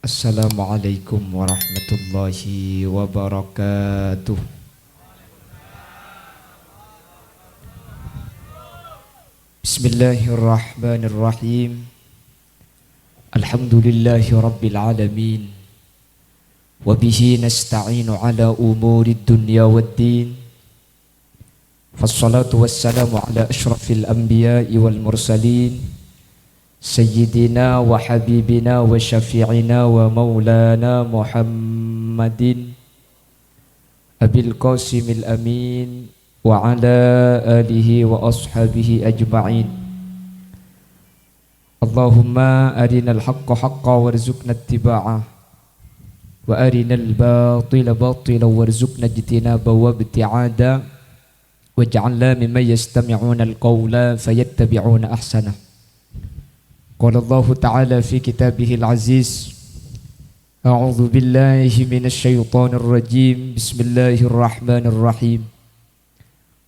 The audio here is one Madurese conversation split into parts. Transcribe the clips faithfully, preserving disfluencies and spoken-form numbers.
Assalamualaikum warahmatullahi wabarakatuh. Bismillahirrahmanirrahim. Alhamdulillahi rabbil alamin. Wa bihi nasta'inu ala umurid dunya waddin. Wassalatu wassalamu ala asyrafil anbiya'i wal mursalin, sayyidina wa habibina wa syafi'ina wa maulana Muhammadin abil qasimil amin wa ala alihi wa ashabihi ajma'in. Allahumma arinal haqqa haqqa warzuqna ittiba'a, wa arinal batila batila warzuqna ijtinaba wa ibti'ada, waj'alna mimman yastami'unal qawla fayattabi'una ahsana. Qala Allahu ta'ala fi kitabihil aziz, a'udzu billahi minasy syaithanir rajim. Bismillahirrahmanirrahim.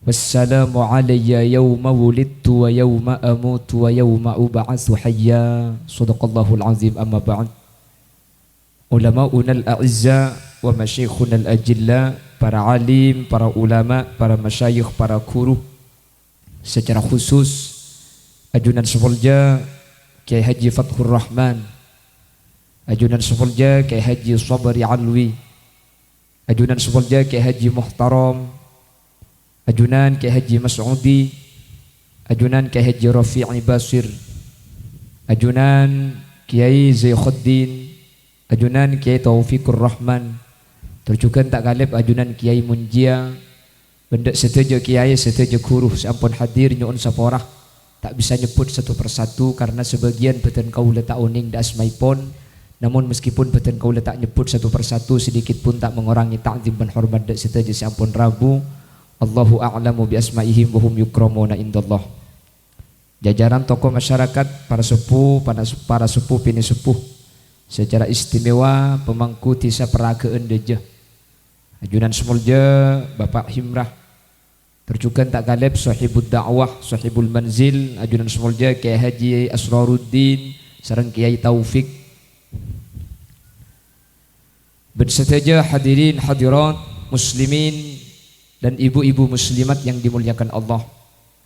Wassalamu alayya yawma wulidtu wa yawma amutu wa yawma ub'atsu hayya. Shadaqallahul azim, amma ba'd. Ulama'unal a'izza wa masyayikhunal ajilla, para alim, para ulama, para masyayikh, para guru. Secara khusus, ajunan sè molja Kiai Haji Fathur Rahman, ajunan sè molja Kiai Haji Sabri Alwi, ajunan sè molja Kiai Haji Muhtaram, ajunan Kiai Haji Mas'udi, ajunan Kiai Haji Rafi'i Basir, ajunan Kiai Zaikhuddin, ajunan Kiai Taufikur Rahman, tor jhughân ta' kalèp ajunan Kiai Munjia, bân dâ' sadhâjâ kiai, sadhâjâ ghuru sè ampon hadir nyo'on sapora. Ta' bisa nyebbhut satu persatu karena sebagian bhâdhân kaulâ ta' onèng dâ' asmaèpon. Namun meskipun bhâdhân kaulâ ta' nyebbhut satu persatu, sedikit pun ta' mengurangi ta'zim bân hormat dâ' sadhâjâ sè ampon rabu. Allahu a'lamu bi asma'ihim wa hum yukramuna indallah. Jajaran tokoh masyarakat, para seppo, para, para seppo, pènè seppo. Secara istimewa, pemangku Dhisa Peraga'an Dâjâ. Ajunan sè molja Bapak Himrah. Tor jhughân ta' kalèp Sohibud Da'wah, Sohibul Manzil, ajunan sè molja Kiai Haji Asroruddin, sareng Kiai Taufik. Bân sadhâjâ hadirin hadirat, muslimin dan ibu-ibu muslimat yang dimuliakan Allah.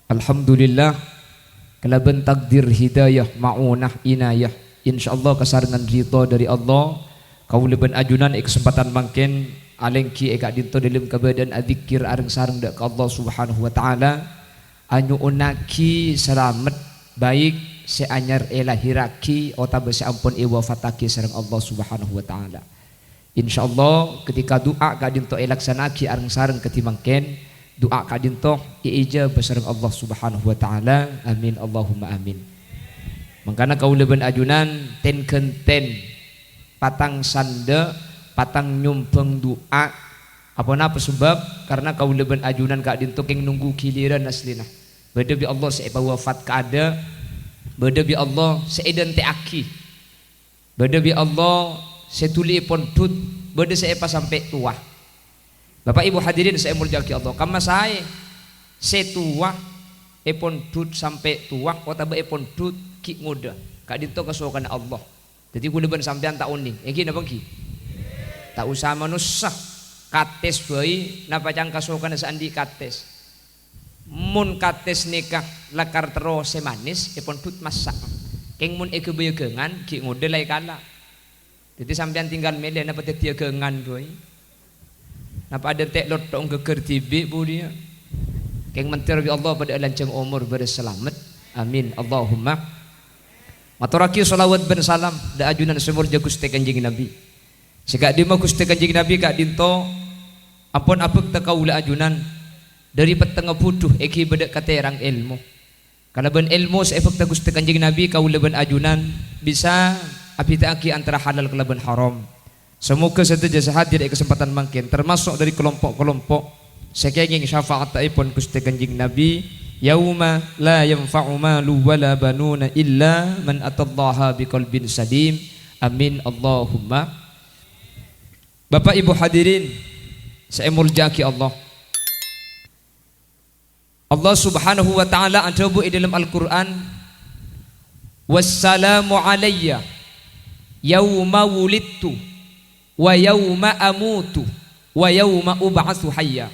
Alhamdulillah, kalabân takdir hidayah, ma'unah, inayah, insyaallah kasarengngan ridho dâri Allah, kaulâ bân ajunan è kasempadhân mangkèn alèngghi è ka'dinto dâlem kabâdâ'ân adzikkèr areng-sareng dâ' ka Allah Subhanahu wa Ta'ala, anyo'onnaghi salamet, baik sè anyar èlahèrraghi otabâ sè ampon èwafataghi sareng Allah Subhanahu wa Ta'ala. Insyaallah, ketika du'a ka'dinto èlaksana'aghi areng-sareng kadhi mangkèn, du'a ka'dinto èijabah sareng Allah Subhanahu wa Ta'ala. Amin, Allahumma amin. Mangkana kaulâ bân ajunan ten-ghânten, patang sandhâ', patang nyombhâng du'a. Aponapa sabâb? Karna kaulâ bân ajunan ka'dinto kèng nunggu giliran asllina. Bâdâ bi' Allah sè èpawafat kaadâ', bâdâ bi' Allah sè èdântè'aghi. Bâdâ bi' Allah sè dhuli èpondhut, bâdâ sè èpasampè' towa. Bapa' Ibu hadirin sè èmoljâ'aghi Allah, kamma saè sè towa èpondhut sampè' towa otabâ èpondhut ghi' ngodâ, ka'dinto kasokanna Allah. Dhâddhi kaulâ bân sampèyan ta' onèng, èngghi napa èngghi? Ta' osa manossa, katès bhâi napa ca'na kasokanna sè andi' katès. Mon katès nèka lakar terro sè manis, èpondhut massa'. Kèng mon èghâbâyâ ghângan, ghi' ngodâ la èkala'. Dhâddhi sampèyan tinggal mèlè napa dhâddhiyâ ghângan bhâi. Napa adântè' lotto' ghâggâr dhibi' budiyâ. Kèng mandhâr bi' Allah padâ lanjhâng omor bârâs salamet. Amin. Allahumma. Matorraghi shalawat bân salam dâ' ajunan sè moljâ Ghustè Kanjeng Nabi. Sè ka'dimma Ghustè Kanjeng Nabi ka'dinto ampon abhâkta kaulâ ajunan dâri pettengnga budhu èghibâ dâ' katèrang èlmo. Kalabân èlmo sè èbhâkta Ghustè Kanjeng Nabi, kaulâ bân ajunan bisa abhidhâ'aghi antara halal kalabân haram. Samoghâ sadhâjâ sè hadir è kasempadhân mangkèn, tamaso' dâri kalompo'-kalompo' sè kèngèng syafa'attèpon Ghustè Kanjeng Nabi, "Yauma la yanfa'u malu wala banuna illa man atallaha biqalbin salim." Amin, Allahumma. Bapa' Ibu hadirin sè èmoljâ'aghi Allah. Allah Subhanahu wa Ta'ala adhâbu è dâlem Al-Qur'an, "Wassalamu alayya "Yauma wulidtu, wa yauma amutu, wa yauma ub'atsu hayya."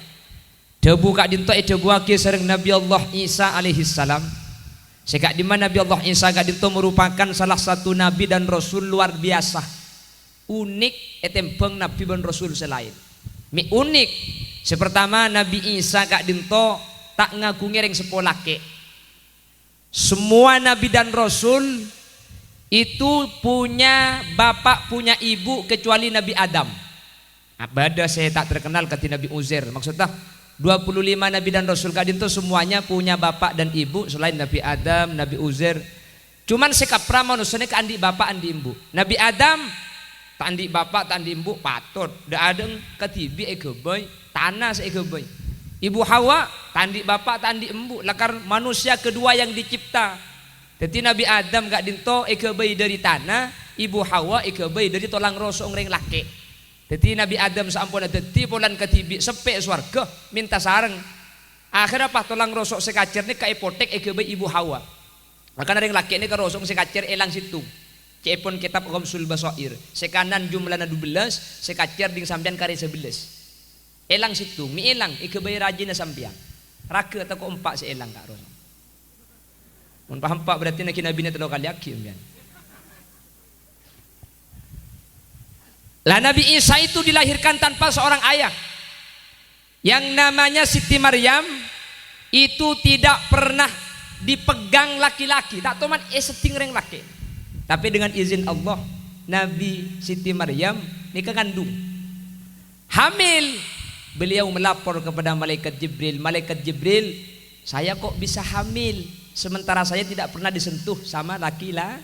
Dhâbu ka'dinto èdhâbuwaghi sareng Nabi Allah Isa alaihissalam. Sè ka'dimma Nabi Allah Isa ka'dinto merupakan salah satu nabi dan rasul luar biasa, unik ètèmbhâng nabi bân rasul sè laèn. Mè' unik, sè partama, Nabi Isa ka'dinto ta' ngaghungè rèng seppo lakè'. Semua nabi dan rasul itu punya bapak, punya ibu, kecuali Nabi Adam. Nah, bâdâ sè ta' terkenal kadhi Nabi Uzair. Maksudnya, dua puluh lima nabi dan rasul ka'dinto semuanya punya bapak dan ibu selain Nabi Adam, Nabi Uzair. Cuman sè kapra manossa nèka andi' bapa', andi' embu'. Nabi Adam ta' andi' bapa', ta' andi' embu', patot. Dâ'-adâ'na kadhibi' èghâbây, tana sè èghâbây. Ibu Hawa ta' andi' bapa', ta' andi' embu', lakar manusia kedua yang dicipta. Dhâddhi Nabi Adam ka'dinto èghâbây dâri tana, Ibu Hawa èghâbây dâri tolang roso'na rèng lakè'. Dhâddhi Nabi Adam saamponna dhâddhi polana kadhibi' seppè' sowarghâ, mènta sareng. Akhèrra pas tolang roso' sè kacèr nèka èpothèk èghâbây Ibu Hawa. Makana rèng lakè' nèka roso'na sè kacèr èlang sèttong. Ca'èpon kètab Ghamsul Basair. Sè kanan jumlana dubellâs, sè kacèr dhing sampèyan karè sabellâs. Èlang sèttong, mè' èlang, èghâbây rajina sampèyan. Raghâ tako' empa' sè èlang, Ka' Roso. Mon pas empa' berarti nagi nabina tello kalè aghi' sampèyan. Lah, Nabi Isa itu dilahirkan tanpa seorang ayah. Yang namanya Siti Maryam itu tidak pernah dipegang laki-laki, ta' toman èsedding rèng lakè'. Tapè dengan izin Allah, Nabi Siti Maryam nèka ngandung. Hamil, beliau melapor kepada malaikat Jibril, "Malaikat Jibril, saya kok bisa hamil, sementara saya tidak pernah disentuh sama laki-la-,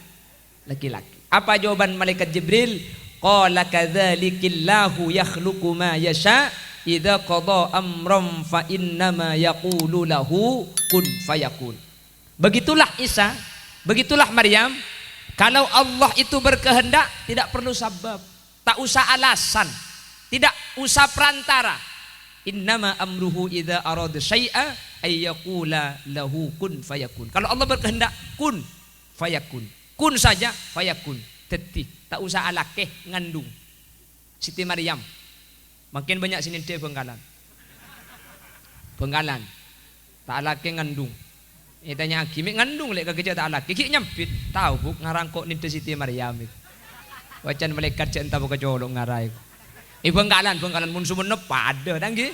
laki-laki?" Apa jawaban malaikat Jibril? Qala, "Kadzalikillahu yakhluqu ma yasha, idza qada amran fa innama yaqulu lahu kun fayakun." Begitulah Isa, begitulah Maryam. Kalau Allah itu berkehendak, tidak perlu sabab, tak usah alasan, tidak usah perantara. "Innama amruhu idza arada syai'a ayyaqula lahu kun fayakun." Kalau Allah berkehendak, kun fayakun. Kun saja fayakun. Dhâddhi, ta' usah alakè ngandung. Siti Maryam. Mangkèn bânnya' sè nèndhâ Bhângkalan. Bhângkalan. Ta' alakè ngandung. Ètanya'aghi, "Mè' ngandung, Lè', kakè jhâ' ta' alakè?" Ghi' nyambit, "Tao, Bu', ngara engko' nèndhâ Siti Maryam." Bâcana malaèkat jhâ' enta bâkal colo' ngaraè. È Bhângkalan, Bhângkalan, mon Sumenep padâ, ta' ngghi?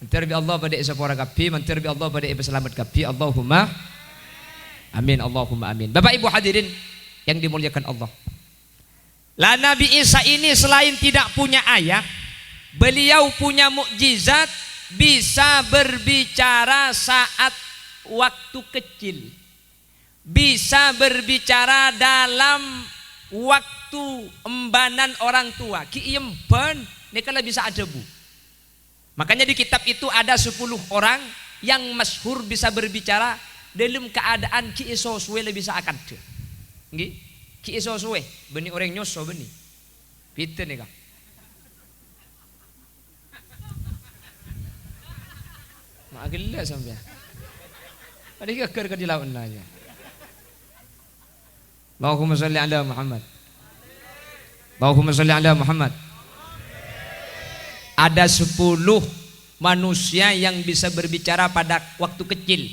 Mandhâr bi' Allah padâ èsapora kabbhi, mandhâr bi' Allah padâ èpasalamet kabbhi. Allahumma amin, Allahumma amin. Bapak Ibu hadirin yang dimuliakan Allah. Lah, Nabi Isa ini selain tidak punya ayah, beliau punya mukjizat, bisa berbicara saat waktu kecil, bisa berbicara dalam waktu embanan orang tua. Ghi' emban nèka la bisa adhâbu. Makanya di kitab itu ada sepuluh orang yang masyhur bisa berbicara dalam keadaan ghi' èsosowè la bisa akandhâ. Ngghi? Ghi' èsosowè, bânnè orèng nyoso bânnè. Bhidhâ nèka. Ma' ghellâ' sampèyan. Adâ' ghâgghâr ka dilaonna ya. Allahumma sholli ala Muhammad. Allahumma sholli ala Muhammad. Ada sepuluh manusia yang bisa berbicara pada waktu kecil.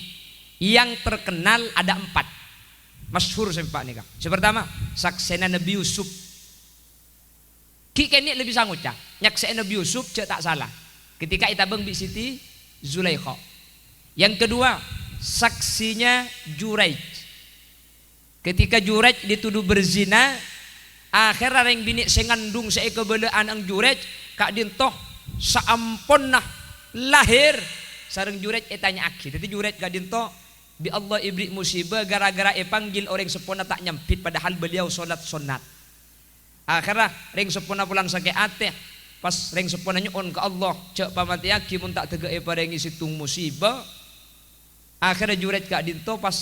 Yang terkenal ada empat. Masyhur sè empa' nèka. Sè partama, saksèna Nabi Yusuf. Ghi' kènè' la bisa ngoca', nyaksè'è Nabi Yusuf jhâ' ta' sala ketika ètabâng bi' Siti Zulaikha. Yang kedua, saksinya Juraij. Ketika Juraij dituduh berzina, akhèrra rèng binè' sè ngandung sè èkabâlâ ana'na Juraij ka'dinto saamponna lahèr sareng Juraij ètanya'aghi. Dhâddhi Juraij ka'dinto bi' Allah èberri' musibah gara-gara èpanggil orèng seppona ta' nyambit, padahal beliau sholat sonnat. Akhèrra rèng seppona polana sakè' atè, pas rèng seppona nyo'on ka Allah, "Jhâ' pamatèyaghi mon ta' dâgghâ' èparèngè sèttong musibah." Akhèrra Juraij ka'dinto pas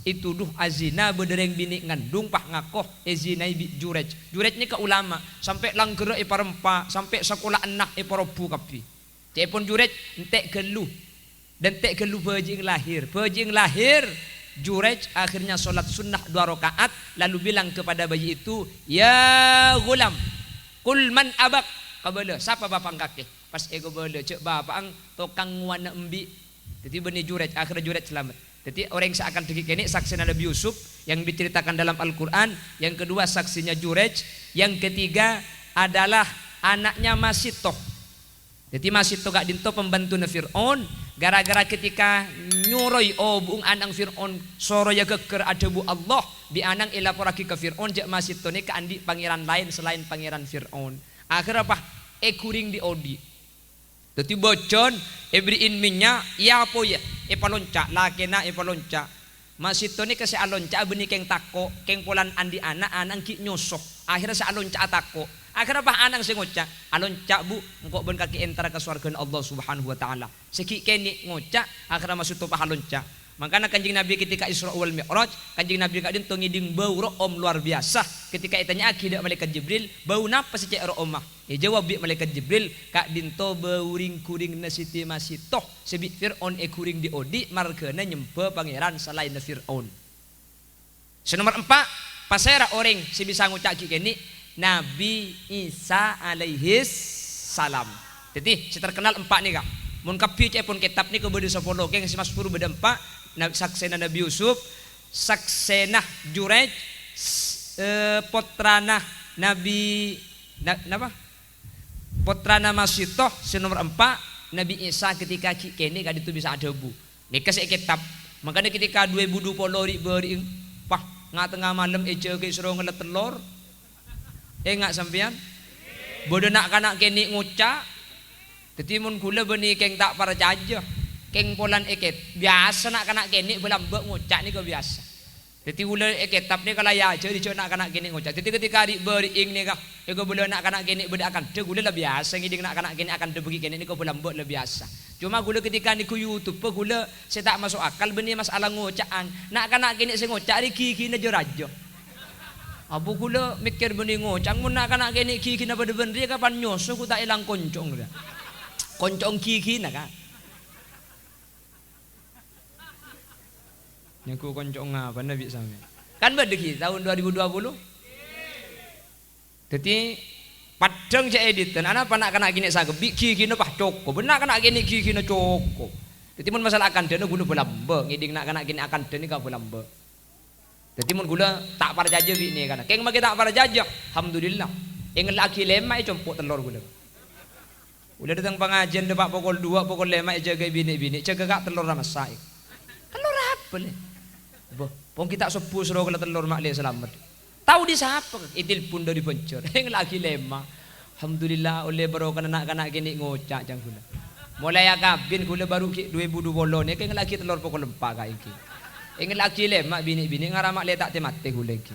ètuduh azina bâdâ rèng binè' ngandung, pas ngako èzinaè bi' Juraij. Juraij nèka ulama, sampè' langghârrâ èparempa', sampè' sakola enna' èparobbhu kabbhi. Ca'èpon Juraij, "Ente' ghâllu." Dântè' ghâllu bhâji'na lahèr. Bhâji'na lahèr, Juraij akhirnya sholat sunnah dua rakaat, lalu bilang kepada bayi itu, "Ya ghulam, qul man abak." Kabâlâ, "Sapa bapa'na kakè?" Pas èkabâlâ, "Jhâ' bapa'na tokang ngowana embi'." Dhâddhi bânnè Juraij, akhirnya Juraij selamat. Dhâddhi orèng sè akanta ghi' kènè' saksèna Nabi Yusuf yang diceritakan dalam Al-Quran, yang kedua saksinya Juraij, yang ketiga adalah anaknya Masitoh. Dhâddhi Masitoh ka'dinto pembantuna Fir'aun, gara-gara ketika nyoroy obu'eng ana'na Fir'aun, soroyya ghâggâr adhâbu Allah, bi' ana'na èlaporraghi ka Fir'aun jhâ' Masitoh nèka andi' pangèran laèn salaèn Pangèran Fir'aun. Akhirra pas èghuring dhi'-odhi'. Dhâddhi bâjân èberri'i mènnya', èapoya, èpalonca', lakèna èpalonca'. Masitoh nèka sè alonca'a bânnè kèng tako', kèng polana andi' ana', ana'na ghi' nyoso. Akhirra sè alonca'a tako'. Akhirra pas ana'na sè ngoca', "Alonca', Bu, engko' bân kakè entara ka sowarghâna Allah Subhanahu wa Ta'ala." Sè ghi' kènè' ngoca', akhirra Masitoh pas alonca'. Mangkana Kanjeng Nabi ketika Isra wal Mi'raj, Kanjeng Nabi ka'dinto ngèdhing bâu ro'om luar biasa. Ketika ètanya'aghi dâ' Malaèkat Jibril, "Bâu napa sè cè' ro'omma?" Èjâwâb bi' Malaèkat Jibril, "Ka'dinto bâu rèng-ghurèngnga Siti Masitoh sè bi' Fir'aun èghuring dhi'-odhi' marghâna nyembhâ pangèran salaènna Fir'aun." Sè nomer empa', pasèra orèng sè bisa ngoca' ghi' kènè'? Nabi Isa alaihissalam. Dhâddhi, sè terkenal empa' nèka. Mon kabbhi ca'èpon kètab nèka bâdâ sapolo, kèng sè masyhur bâdâ empa', na-, saksèna Nabi Yusuf, saksèna Juraij, s-, eh, pottrana Nabi, na-, napa? Pottrana Masitoh sè nomer empa', Nabi Isa ketika ghi' kènè' ka'dinto bisa adhâbu. Nèka sè è kètab. Mangkana ketika dhu èbu dhu polo ri'-bâri'eng, pas, nga'-tengnga malem èjâgâ soro ngella tellor. Enga' sampèyan? Bâdâ na'-kana' kènè' ngoca'. Dhâddhi mon ghulâ bânnè kèng ta' parcajâ, kèng polana è kèt-, biyasa na'-kana' kènè' bâlâ mbâ' ngoca' nèka biyasa. Dhâddhi ghulâ è kètab nèka la èajhâri jhâ' na'-kana' kènè' ngoca'. Dhâddhi ketika ri'-bâri'eng nèka èkabâlâ na'-kana' kènè' bâdâ akantha, ghulâ la biyasa ngèdhing na'-kana' kènè' akantha bâgi kènè' nèka bâlâ mbâ' la biyasa. Coma ghulâ ketika nèngghu YouTube ghulâ sè ta' maso' akal bânnè masalah ngoca'an. Na'-kana' kènè' sè ngoca' rè ghighina jâ-rajâ. Apa ghulâ mèkkèr bânnè ngoca'an, mon na'-kana' kènè' ghighina padâ bân rèya kapan nyoso ghu ta' èlang konco'na. Konco'na ghighina, Ka'. Nèngghu konco ngabâna bi' sampèyan? Kan bâdâ ghi' taon dua ribu dua puluh? Dhâddhi, paddhâng jhâ' èditân, anapa na'-kana' kènè' sakabbhi ghighina pas cokop. Na'-kana' kènè' ghighina cokop. Dhâddhi, mon masalah akandhâna ghulâ bâlâ mbâ', ngèdhing na'-kana' kènè' akandhâ nèka bâlâ mbâ'. Dhâddhi, mon ghulâ ta' parcajâ bi' nèkana, kèng makè ta' parcajâ, alhamdulillah. Èngella'aghi lèma' è compo' tellor ghulâ. Ghulâ dâteng pangajiân dâpa' pokol dua, pokol lèma' èjâgâ binè'-binè', jâgâ ka' tellor ra massa'. Tellor apa, Lè'? Bâh, pong ghi' ta' sobbhu soro kala tellor ma' Lè' salamet. Tao dâri sapa? Ètelpon dâri Banjar. Èngella'aghi lèma'. Alhamdulillah, ollè barokana na'-kana' kènè' ngoca' ca'na ghulâ. Molaè akabin ghulâ bâru ghi' dhu èbu dhu polo nèka èngella'aghi tellor pokol empa' ka' èngghi. Èngella'aghi lèma' binè'-binè' ngara ma' Lè' ta' tè-matè ghulâ èngghi.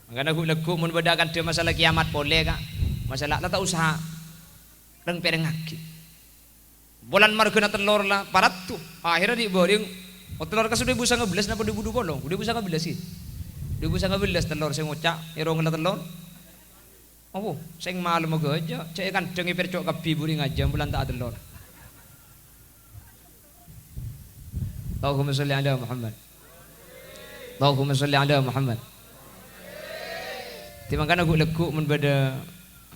Mangkana ghu-, lagghu' mon bâdâ akandhâ masalah kiyamat polè, Ka'. Masalah la ta' osa reng-pèrengngaghi. Bulân marghâna tellor la paraddu. Akhèrra ri'-bâri'eng, oh, tellor ka' dhu èbu sanga bellâs napa dhu èbu dhu polo? Dhu èbu sanga bellâs ghi. Dhu èbu sanga bellâs tellor sè ngoca' èrongella tellor. Apo, sèng malem ghâjâ, jhâ' èkandhâng èpèrco' kabbhi buri ngajâm bulân ta' atellor. Allahumma sholli ala Muhammad. Allahumma sholli ala Muhammad. Dhâddhi mangkana ghu-, lagghu' mon bâdâ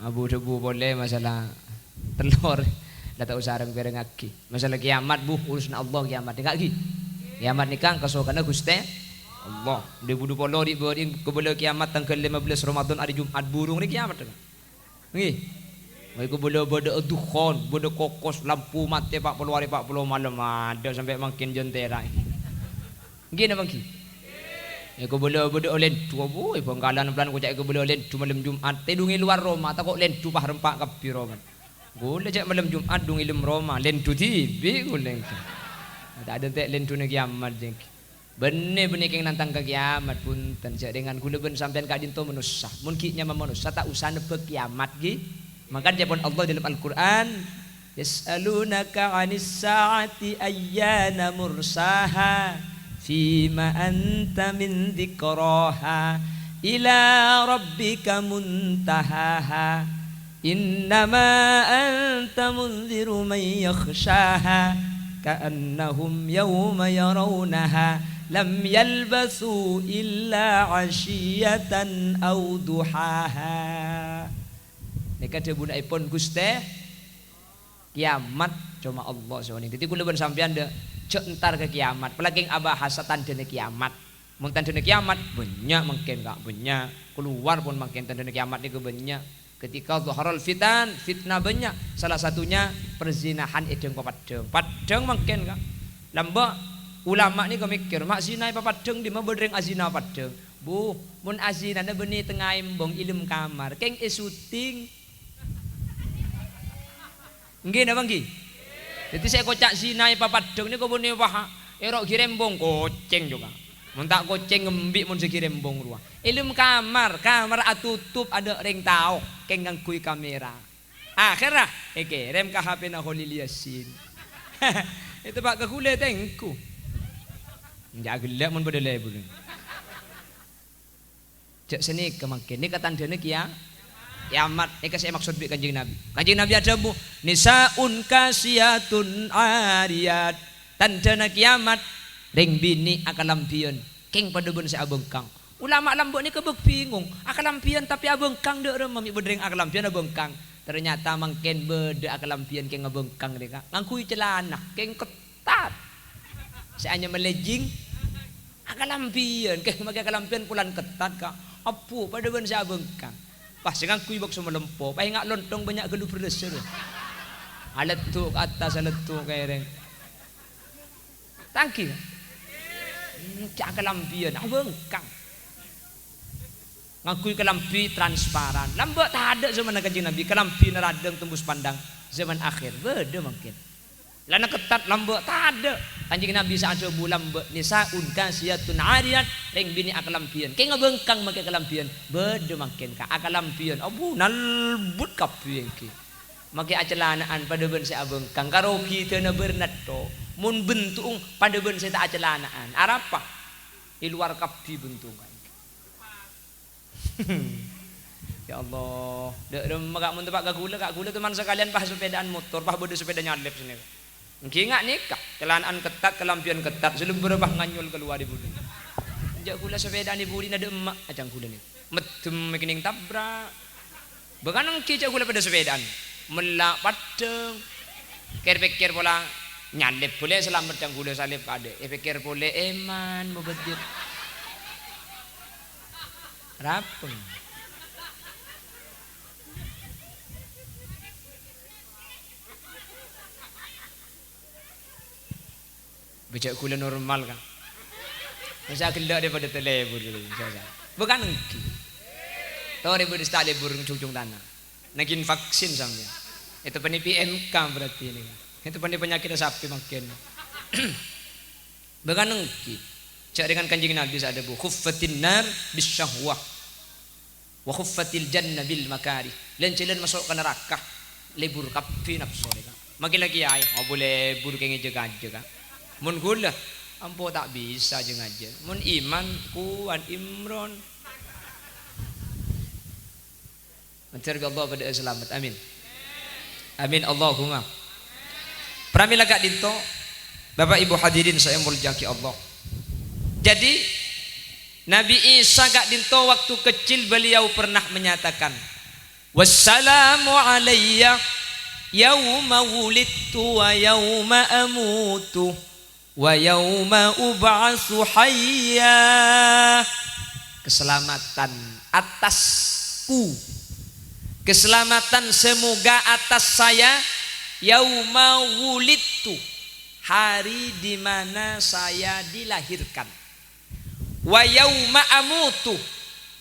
abu-dhâbu polè masalah tellor, la ta' osa reng-pèrengngaghi. Masalah kiyamat, bu, urusanna Allah kiyamat. Enggak, ghi? Kiyamat nèka kasokanna Ghustè Allah. Dhu èbu dhu polo ri'-bâri'eng kabâlâ kiyamat tangghâl lèma bellâs Ramadan, arè Jum'at burung rè kiyamat. Ngghi. Mènangka bâdâ-bâdâ dukhan, bâdâ kokos, lampu matè pa' polo arè pa' polo malem, adâ' sampè' mangkèn jhântèra. Ngghi napa ngghi? Èko bâdâ-bâdâ lèndhu, abbhu, è Bhângkalan polana koca' èko bâdâ lèndhu malem Jum'at, tèdhung è lowar roma, tako' lèndhu pas rempa' kabbhi roma. Ghulâ jhâ' malem Jum'at dhung è lem roma, lèndhu dhibi' ghulâ ènggi. Ta' adâ' tè' lèndhuna kiyamat jhâ' ènggi. Bânnè, bânnè kèng nantang ka kiyamat, bhunten. Jhâ' rèngan ghulâ bân sampèyan ka'dinto manossa. Mon ghi' nyama manossa, ta' osa nebbhâ kiyamat, ghi. Mangkana ca'èpon Allah dâlem Al-Qur'an, "Yas'alunaka 'anis sa'ati ayyana mursaha, fima anta min dzikraha, ila rabbika muntahaha." Innama anta mundziru man yakhsyaha. كأنهم يوم يرونها لم يلبثوا إلا عشية أو ضحاها. Nèka dhâbuna èpon Ghustè, kiamat coma Allah sè onèng. Dhâddhi kaulâ bân sampèyan dâ-, jhâ' entar ka kiamat, polana kèng abahasa tandhâna kiamat. Mon tandhâna kiamat, bânnya' mangkèn, Ka', bânnya'. Kalowar pon mangkèn tandhâna kiamat nèko bânnya'. Ketika dhaharal fitan, fitnah bânnya'. Salah satunya perzinahan è dhâng-papaddhâng. Paddhâng mangkèn, Ka'. Lambâ' ulama nèko mèkkèr, "Ma' zina è papaddhâng, dimma bâdâ rèng azina paddhâng?" Bu, mon azinana bânnè tengnga embong, è dâlem kamar, kèng è syuting. Èngghi napa èngghi? Dhâddhi sè èkoca' zina è papaddhâng nèko bânnè, wah, èro' ghi' rembong, kocèng jhughân. Mon ta' kocèng, embi' mon sè ghi' rembong rowa. È dâlem kamar, kamar atotop, adâ' rèng tao, kèng ngangghuy kamera. Akhèrra èkèrèm ka H P-na Kholil Yasin. Èteppa' ka kaulâ tèngghu. Enjâ' ghellâ' mon padâ lebur. Jhâ' sanèka mangkèn, nèka tandhâna kiya-, kiamat. Nèka sè èmaksod bi' Kanjeng Nabi. Kanjeng Nabi adhâbu, "Nisa'un kasiyatun ariyat." Tandhâna kiamat, rèng binè' akalambhiyân, kèng padâ bân sè abhângkang. Ulama lambâ' nèka bâk bingung, akalambhiyân tapè abhângkang dâ' remma, mè' bâdâ rèng akalambhiyân abhângkang. Ternyata mangkèn bâdâ akalambhiyân kèng abhângkang rèka, ngangghuy calana, kèng ketat. Sè anyama lejing, akalambhiyân, kèng makè akalambhiyân polana ketat, Ka'. Abbhu, padâ bân sè abhângkang. Pas sè ngangghuy bâk samalèmpo, pas enga' lontong bânnya' ghâllu berrâssa, rowa. Aleddu' ka attas, aleddu' ka èrèng. Tanggi, Ka'? Hmm, jhâ' akalambhiyân, abhângkang. Ngangghuy kalambhi transparan. Lambâ' tadâ' jhâmanna Kanjeng Nabi, kalambhina radhâng tembus pandang. Jhâman akhèr, bâdâ mangkèn. Calana ketat lambâ' tadâ'. Kanjeng Nabi sè adhâbu lambâ', "Nisa'un kasiyatun ariyat," rèng binè' akalambhiyân. Kèng abhângkang makè kalambhiyân. Bâdâ mangkèn, Ka', akalambhiyân. Abbhu, nalbut kabbhi èngghi. Makè acalana'an padâ bân sè abhângkang. Karoghidhânna bârna tho. Mon bhânto'èng padâ bân sè ta' acalana'an. Arapa? È lowar kabbhi bhânto'èng, Ka', èngghi. Ya Allah, dâ' remma, Ka', mon teppa' ka kaulâ, Ka', kaulâ teman sakalèyan pas sepèdaan motor, pas bâdâ sepèda nyalèp sanèka. Èngghi nga' nèka, calana'an ketat, kalambhiyân ketat, sè lembârrâ pas nganyol kalowar è budi. Jhâ' kaulâ sepèdaan è budina dâ' emma', ajhâng kaulâ nèka. Meddhem èkennèng tabrak. Bâ' kan èngghi jhâ' kaulâ padâ sepèdaan. Mella' paddhâng. Kèr-pèkkèr pola nyalèp polè salamet jhâng kaulâ salèp kadâ'. Èpèkkèr polè èman mobâdir. Rapeng. Bâjâ' kaulâ normal, Ka'. Masa ghellâ' daripada ta' lebur, masa. Bâ' kan èngghi. Torè bâdâ sè ta' lebur è jhungjhung tana. Nagin vaksin sampèyan. Èteppanè P M K berarti ini, Ka'. Èteppanè panyakèt sapè mangkèn. Bâ' kan èngghi. Jhâ' rèng Kanjeng Nabi sè adhâbu, "Khuffatin nar bisyahwah." "Wa huffatil jannah bil makarih." Lan-jhâlân maso' ka naraka, lebur kabbhi napso rèka. Makè la kèyaè, abu lebur kèng jâ-kajâ, Ka'. Mon kaulâ, ampo ta' bisa jâ-ngajâ. Mon iman, kuat, imron. Mandhâr bi' Allah padâ'â salamet. Amin. Amin, Allahumma. Pramila ka'dinto, Bapak Ibu hadirin sè èmoljâ'aghi Allah. Jadi, Nabi Isa ka'dinto waktu kecil beliau pernah menyatakan, "Wassalamu alayya yauma wulidtu wa yauma amutu wa yauma ub'atsu hayya." Keselamatan atasku. Keselamatan semoga atas saya, yauma wulidtu, hari di mana saya dilahirkan. Wa yauma amutu,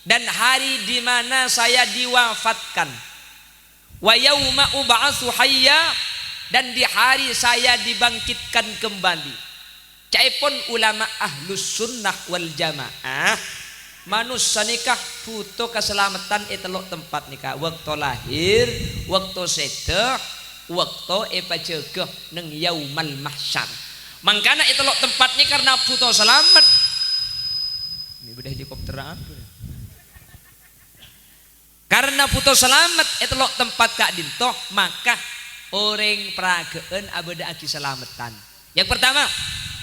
dan hari di mana saya diwafatkan. Wa yauma ub'atsu hayya, dan di hari saya dibangkitkan kembali. Ca'èpon ulama Ahlus Sunnah wal Jamaah, manossa nèka bhuto kasalameddhân è tello' tempat nèka, bâkto lahir, bâkto sèdhâ, bâkto èpajâgâ neng Yaumal Mahsyar. Mangkana è tello' tempat nèka karna bhuto salamet. Ini bâdâ helikopter apa? Karna bhuto salamet è tello' tempat ka'dinto, maka orèng paragâ'ân abâdâ'âghi salameddhân. Yang pertama,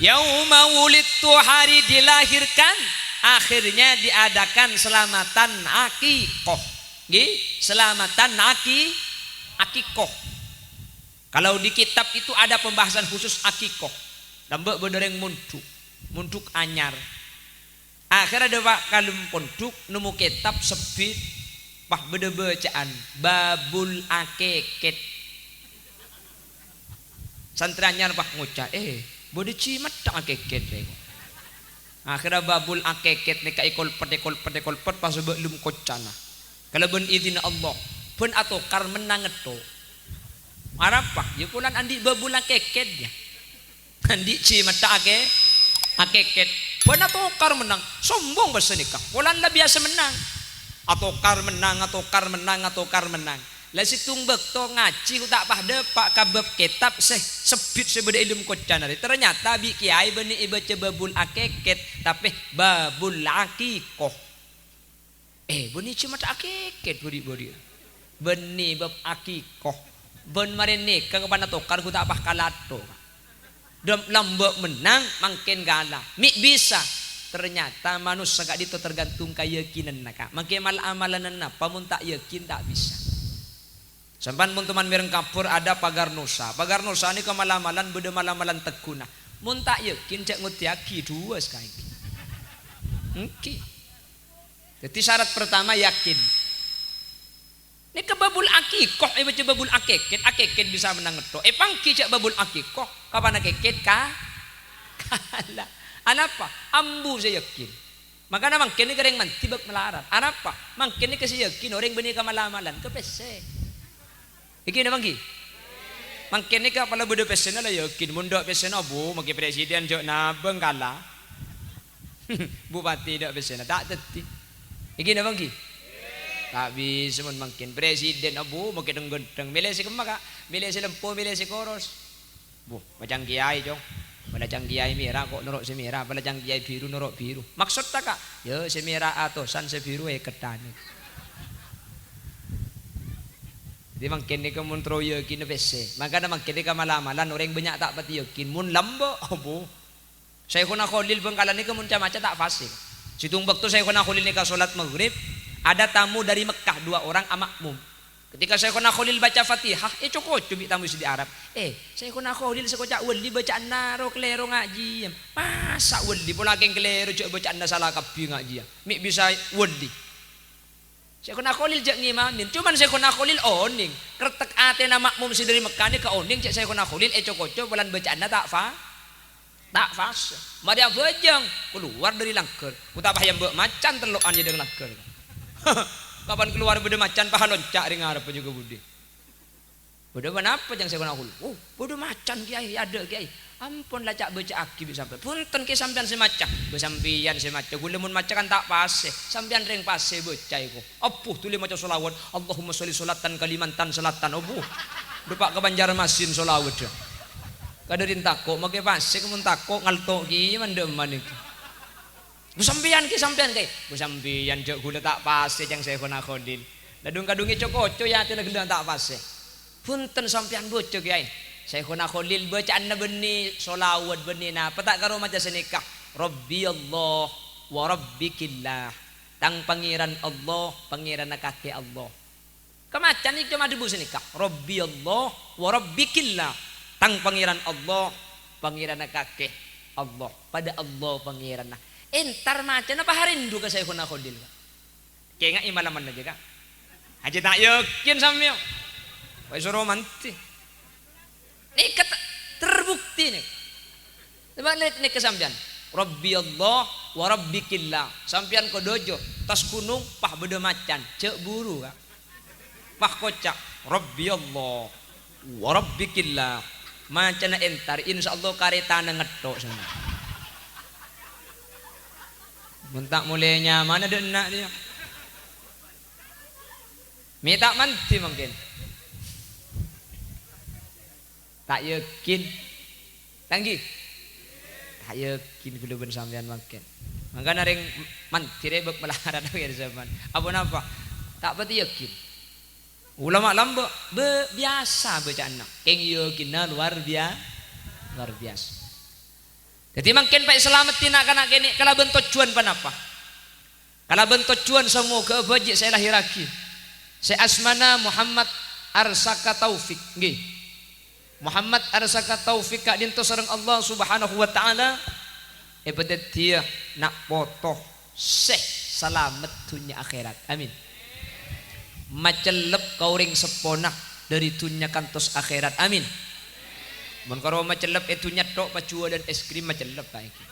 yauma wulidtu, hari dilahirkan, akhirnya diadakan selamatan akikoh. Nggih, selamatan aki-, akikoh. Kalau di kitab itu ada pembahasan khusus akikoh. Lambâ' bâdâ rèng mondhuk, mondhuk anyar. Akhèrra dâpa' ka dâlem pondhuk, nemmo kètab sebbhit, pas bâdâ bâcaan, Babul Akèkèt. Santrè anyar pas ngoca', "Eh, bâdâ cimetta akèkèt rè." Akhèrra Babul Akèkèt nèka èkolpet, èkolpet, èkolpet, pas bâ' dâlem koccana. Kalabân idinna Allah, bân atokar mennang ètto. Arapa? Ya, polana andi' Babul Akèkèt, ya. Andi' cimetta akè-, akèkèt. Bân atokar mennang. Sombong bâs sanèka. Polana la biyasa mennang. Atokar mennang, atokar mennang, atokar mennang. La sèttong bâkto ngajhi ghu ta' pas dâpa' ka bab kètab sè sebbhit sè bâdâ è dâlem koccana rè. Ternyata bi' kèyaè bânnè èbâca Babul Akèkèt, tapè Babul Akikoh. Eh, bânnè cimetta akèkèt bâdhi-bâdhi. Bânnè bab akikoh. Bân marè nèka ka bân atokar ghu ta' pas kalatho. Dâ-, lambâ' mennang, mangkèn kala. Mè' bisa. Ternyata manossa ka'dinto tergantung kayakinanna, Ka'. Mangkèn mal-amalanna napa mon ta' yakin ta' bisa. Sampèyan mon toman mèreng kabhur ada pagar nosa. Pagar nosa nèka mal-amalan bâdâ mal-amalan tegghuna. Mon ta' yakin, jhâ' ngoddhiyaghi dhuwâ sakaènggi. Èngghi. Dhâddhi, syarat pertama yakin. Nèka Babul Akikoh, èbâca Babul Akèkèt, akèkèt bisa mennang ètto. Èpangghi jhâ' Babul Akikoh, kapan akèkèt ka-, kala. Anapa? Ambu sè yakin. Mangkana mangkèn nèka rèng mandhi bâk malarat. Anapa? Mangkèn nèka sè yakin orèng bânnè ka mal-amalan, ka pèssè. Èngghi napa èngghi? Mangkèn nèka apabila bâdâ pèssèna la yakin, mon dâ' pèssèna, bu, mangkèn presiden jhâ' nabâng kala. Bupati dâ' pèssèna, ta' dhâddhi. Èngghi napa èngghi? Ta' bisa mon mangkèn presiden, bu, mangkèn dhâng-ghândhâng. Mèlè sè kemma, Ka'? Mèlè sè lempo, mèlè sè koros. Bu, bâlâcang kèyaè, Cong. Bâlâcang kèyaè mèra, ko' noro' sè mèra. Bâlâcang kèyaè biru, noro' biru. Maksoddhâ, Ka'? Ya, sè mèra atosan, sè biru èkettanè. Dhâddhi mangkèn nèka mon terro yakinna pèssè. Mangkana mangkèn nèka mal-amalan orèng bânnya' ta' patè yakin. Mon lambâ', abu. Syaikhona Kholil Bhângkalan nèka mon ca-maca ta' fasè. Sèttong bâkto Syaikhona Kholil nèka sholat maghrib, ada tamu dari Mekkah, dua orang amakmum. Ketika Syaikhona Kholil baca Fatihah, èco-koco bi' tamu sè dâri Arab. "Eh, Syaikhona Kholil sè koca' wali bâca'anna ro-kalèro ngajhiyâ. Masa' wali pola kèng kalèro jhâ' bâca'anna sala kabbhi ngajhiyâ. Mè' bisa wali." Syaikhona Kholil jhâ' ngimamè, coma Syaikhona Kholil onèng, krettek atèna makmum sè dâri Mekkah nèka onèng jhâ' Syaikhona Kholil èco-koco polana bâca'anna ta' fa-, ta' fasè. Marè abhâjâng, kalowar dâri langghâr. Ghu ta' pas èyambâ' macan tello'an è adâ'na langghâr. Kapan kalowar bâdâ macan, pas alonca' rèng Arab jhughân budi. "Bâdâ ponapa, Cong Syaikhona Kholil?" "Oh, bâdâ macan, Kèyaè, è adâ', Kèyaè." "Ampon, la ca'-bâca'aghi bi' sampèyan." "Bhunten, Kè, sampèyan sè maca." "Bâ, sampèyan sè maca. Ghulâ mon maca kan ta' fasè. Sampèyan rèng fasè bâcaè, ko'." Abu, dhuli maca sholawat. "Allahumma sholli sholatan Kalimantan Selatan." Abu. Dâpa' ka Banjarmasin sholawat, ya. Kadâddhiyân tako', makè fasè, mon tako' ngalto' kèya mandhâmman nèka. "Bâ, sampèyan, Kè, sampèyan, Kè." "Bâ, sampèyan, jhâ' ghulâ ta' fasè, Cong Syaikhona Kholil." La dhung-kadhung èco-koco, ya, atèna ghellâ' ta' fasè. "Bhunten, sampèyan bâca, Kèyaè." Syaikhona Kholil bâca'anna bânnè sholawat bânnè napa ta' karo maca sanèka, "Rabbi Allah wa Rabbikillah." Tang Pangèran Allah, Pangèranna kakè Allah. Kamacana coma adhâbu sanèka, "Rabbi Allah wa Rabbikillah." Tang Pangèran Allah, Pangèranna kakè Allah. Padâ Allah Pangèranna. Entar macana paharèndhu ka Syaikhona Kholil. Kèngaè malamanna jâ, Ka'. Ajjhâ' ta' yakin sampèyan. Wa èsoro mandhi. Nèka ta-, terbukti nèka. Coba nè-, nèka sampèyan. "Rabbi Allah wa Rabbikillah." Sampèyan kodhu jhâ' attas ghunong, pas bâdâ macan. Jhâ' buru, Ka'. Pas koca', "Rabbi Allah wa Rabbikillah." Macana entar, insyaallah karètana ngetto' sana. Mon ta' molè nyamana dâ' enna' rèya. Mè' ta' mandhi mangkèn. Ta' yakin. Ta' èngghi? Ta' yakin ghulâ bân sampèyan mangkèn. Mangkana rèng mandhi rè bâk malarat akhèr zaman. Aponapa? Ta' patè yakin. Ulama lambâ', bâ-, biyasa bâca'anna. Kèng yakinna luar biya-, Luar biasa. Dhâddhi mangkèn pas èsalameddhi na'-kana' kènè' kalabân tojjhuwân ponapa? Kalabân tojjhuwân sè moghâ abhâji' sè èlahèrraghi, sè asmana Muhammad Arsaka Taufik, ngghi. Muhammad Arsaka Taufik ka'dinto sareng Allah Subhanahu wa Ta'ala èpadhâddhiyâ na' poto sè salamet dhunnya akhèrat. Amin. Macellep ka orèng seppona dhâri dhunnya kantos akhèrat. Amin. Mon karo macellep è dhunnya tok, pajuwâlân es krim macellep ka èngghi.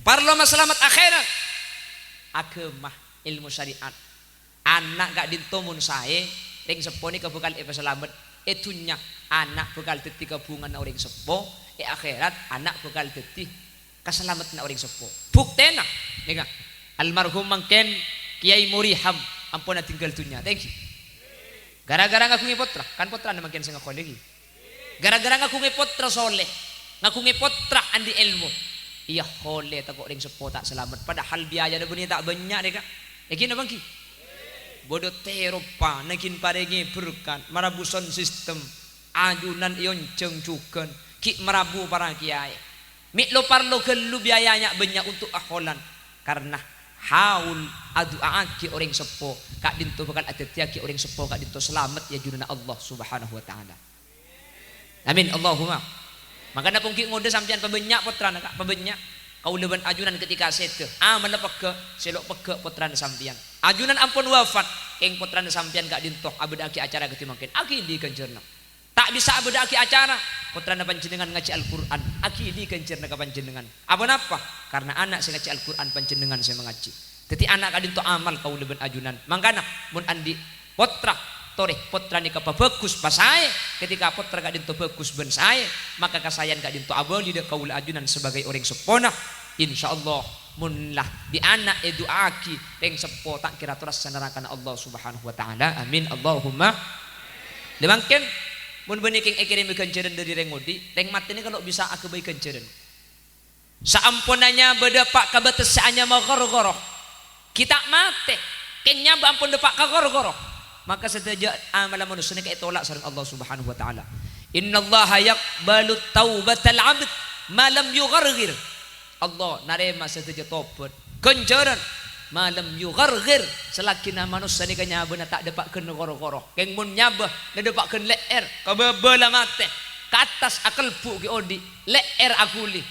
Parlo masalamet akhèrat, aghâma, èlmo syariat. Ana' ka'dinto mon saè, rèng seppo nèka bhâkal èpasalamet è dhunnya. Ana' bhâkal dhâddhi kabhunganna orèng seppo, è akhèrat ana' bhâkal dhâddhi kasalameddhânna orèng seppo. Buktèna, nèka, almarhum mangkèn Kèyaè Muriham ampon adhingghâl dhunnya. Tèngghi. Gara-gara ngaghungè pottra, kan pottrana mangkèn sè ngaghuliyâ. Gara-gara ngaghungè pottra soleh, ngaghungè pottra andi' èlmo. Iyâ, holè tako' rèng seppo ta' salamet, padahal biayana bânnè ta' bânnya' nèka. Èngghi napa èngghi? Bâdâ tèropa naghin parèngè berkat, marabu sound system, ajunan èonjhâng jhughân, ghi' marabu para kèyaè. Mè' lo-parlo ghâllu biayana bânnya' untuk aholan, karna haul adu'aaghi orèng seppo ka'dinto bhâkal adhâddhiyâghi orèng seppo ka'dinto salamet è ajunanna Allah Subhanahu wa Ta'ala. Amin, Allahumma. Mangkana pongghi' ngodâ sampèyan pabânnya' pottrana, Ka', pabânnya'. Kaulâ bân ajunan ketika sèdhâ, amalla pegghâ', sè lo' pegghâ' pottrana sampèyan. Ajunan ampon wafat, kèng pottrana sampèyan ka'dinto abâdâ'âghi acara kadhi mangkèn, aghili ghânjhârânna. Ta' bisa abâdâ'âghi acara, pottrana panjhennengngan ngajhi Al-Qur'an, aghili ghânjhârânna ka panjhennengngan. Aponapa? Karna ana' sè ngajhi Al-Qur'an panjhennengngan sè mangajhi. Dhâddhi ana' ka'dinto amal kaulâ bân ajunan. Mangkana, mon andi' pottra, torè pottra nèka pabhâghus, pasaè. Ketika pottra ka'dinto bhâghus bân saè, maka kasaèyan ka'dinto abâli dâ' kaulâ ajunan sabâgâi orèng seppona. Insyaallah, mon la bi' ana' èdu'aaghi, rèng seppo ta' kèra torassa narakana Allah Subhanahu wa Ta'ala. Amin, Allahumma. Lè mangkèn, mon bânnè kèng èkèrèmè ghânjhârân dhâri rèng odi', rèng matè nèka lo' bisa aghâbây ghânjhârân. Saamponna nyabâ dâpa' ka bâtes sè anyama ghâr-ghâr, ghi' ta' matè, kèng nyabâ ampon dâpa' ka ghâr-ghâr, maka sadhâjâ amalla manossa nèka ètola' sareng Allah Subhanahu wa Ta'ala. "Innallaha yaqbalu taubatal 'abd ma lam yugharghir." Allah narèma sadhâjâ tobat, ghânjhârân, "ma lam yugharghir," salaghina manossa nèka nyabâna ta' dâpa' ghân ghâr-ghâr. Kèng mon nyabâ la dâpa' ghân lè'èr, ka bâbâ la matè, ka attas akalbu' ghi' odi', lè'èr aghuli.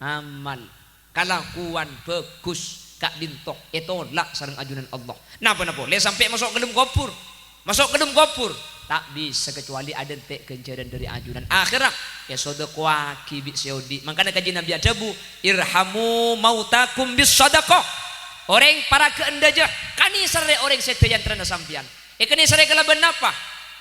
Amal, kalakowan bhâghus ka'dinto ètola' sareng ajunan Allah. Napa-napa polè sampè' maso' ka dâlem kobhur. Maso' ka dâlem kobhur, ta' bisa kecuali adântè' ghânjhârân dhâri ajunan. Akhèrra èsodâkowaghi bi' sè odi'. Mangkana Kanjeng Nabi adhâbu, "Irhamu mautakum bis sadaqah." Orèng paragâ endâjâ, kanèserrè orèng sè dâjâ antarana sampèyan. Èkanèserrè kalabân napa?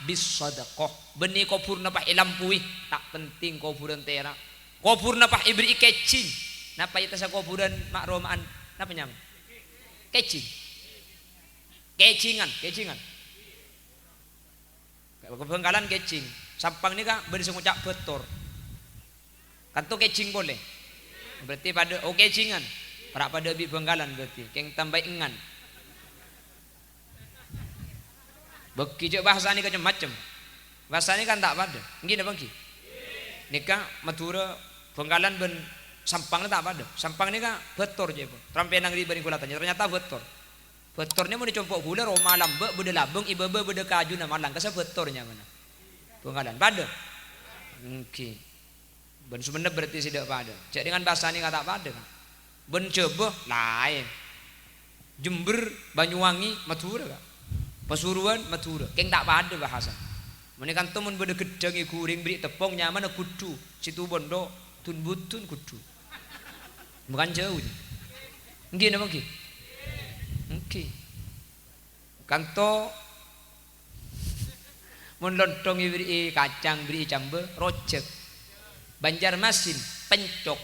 Bis sadaqah. Bânnè kobhurna pas èlampowè, ta' penting kobhurân tèra'. Kobhurna pas èberri'i kèjing. Napa ètassa kobhurân ma'-roma'an? Napa nyamana? Kèjing. Kèjingan, kèjingan. Ka Bhângkalan kèjing. Sampang nèka bâdâ sè ngoca' bâtor. Kanto kèjing polè. Berarti padâ, oh, kèjingan. Para' padâ bi' Bhângkalan berarti. Kèng tambâi engan. Bâgi jâ' bhâsa nèka cem-macem. Bhâsa nèka kan ta' padâ. Èngghi napa èngghi? Nèka Madhurâ, Bhângkalan bân Sampang ta' padâ. Sampang nèka bâtor jâ', Bu. Trampenang ri bâri' ghulâ tanya, ternyata bâtor. Bâtor nèka mon è compo' ghulâ, roma lambâ', bâdâ labâng, è bâbâ bâdâ kajuna, malang kassa' bâtor nyamana. Bhângkalan padâ. Èngghi. Bân Sumenep berarti sè dâ' padâ. Jâ' dengan bhâsa nèka ta' padâ, Ka'. Bân Jhâbâ laèn. Jember, Banyuwangi, Madhurâ, Ka'. Pasuruan, Madhurâ. Kèng ta' padâ bhâsa. Mon è kanto mon bâdâ ghedhâng èghurèng berri' teppong nyamana ghudhu, Situbondo, Dunbudun ghudhu. Bukan jauh itu. Èngghi napa èngghi? Èngghi. Kanto mon lontong èberri'i kacang, èberri'i cambâ, rojhâk. Banjarmasin, pencok.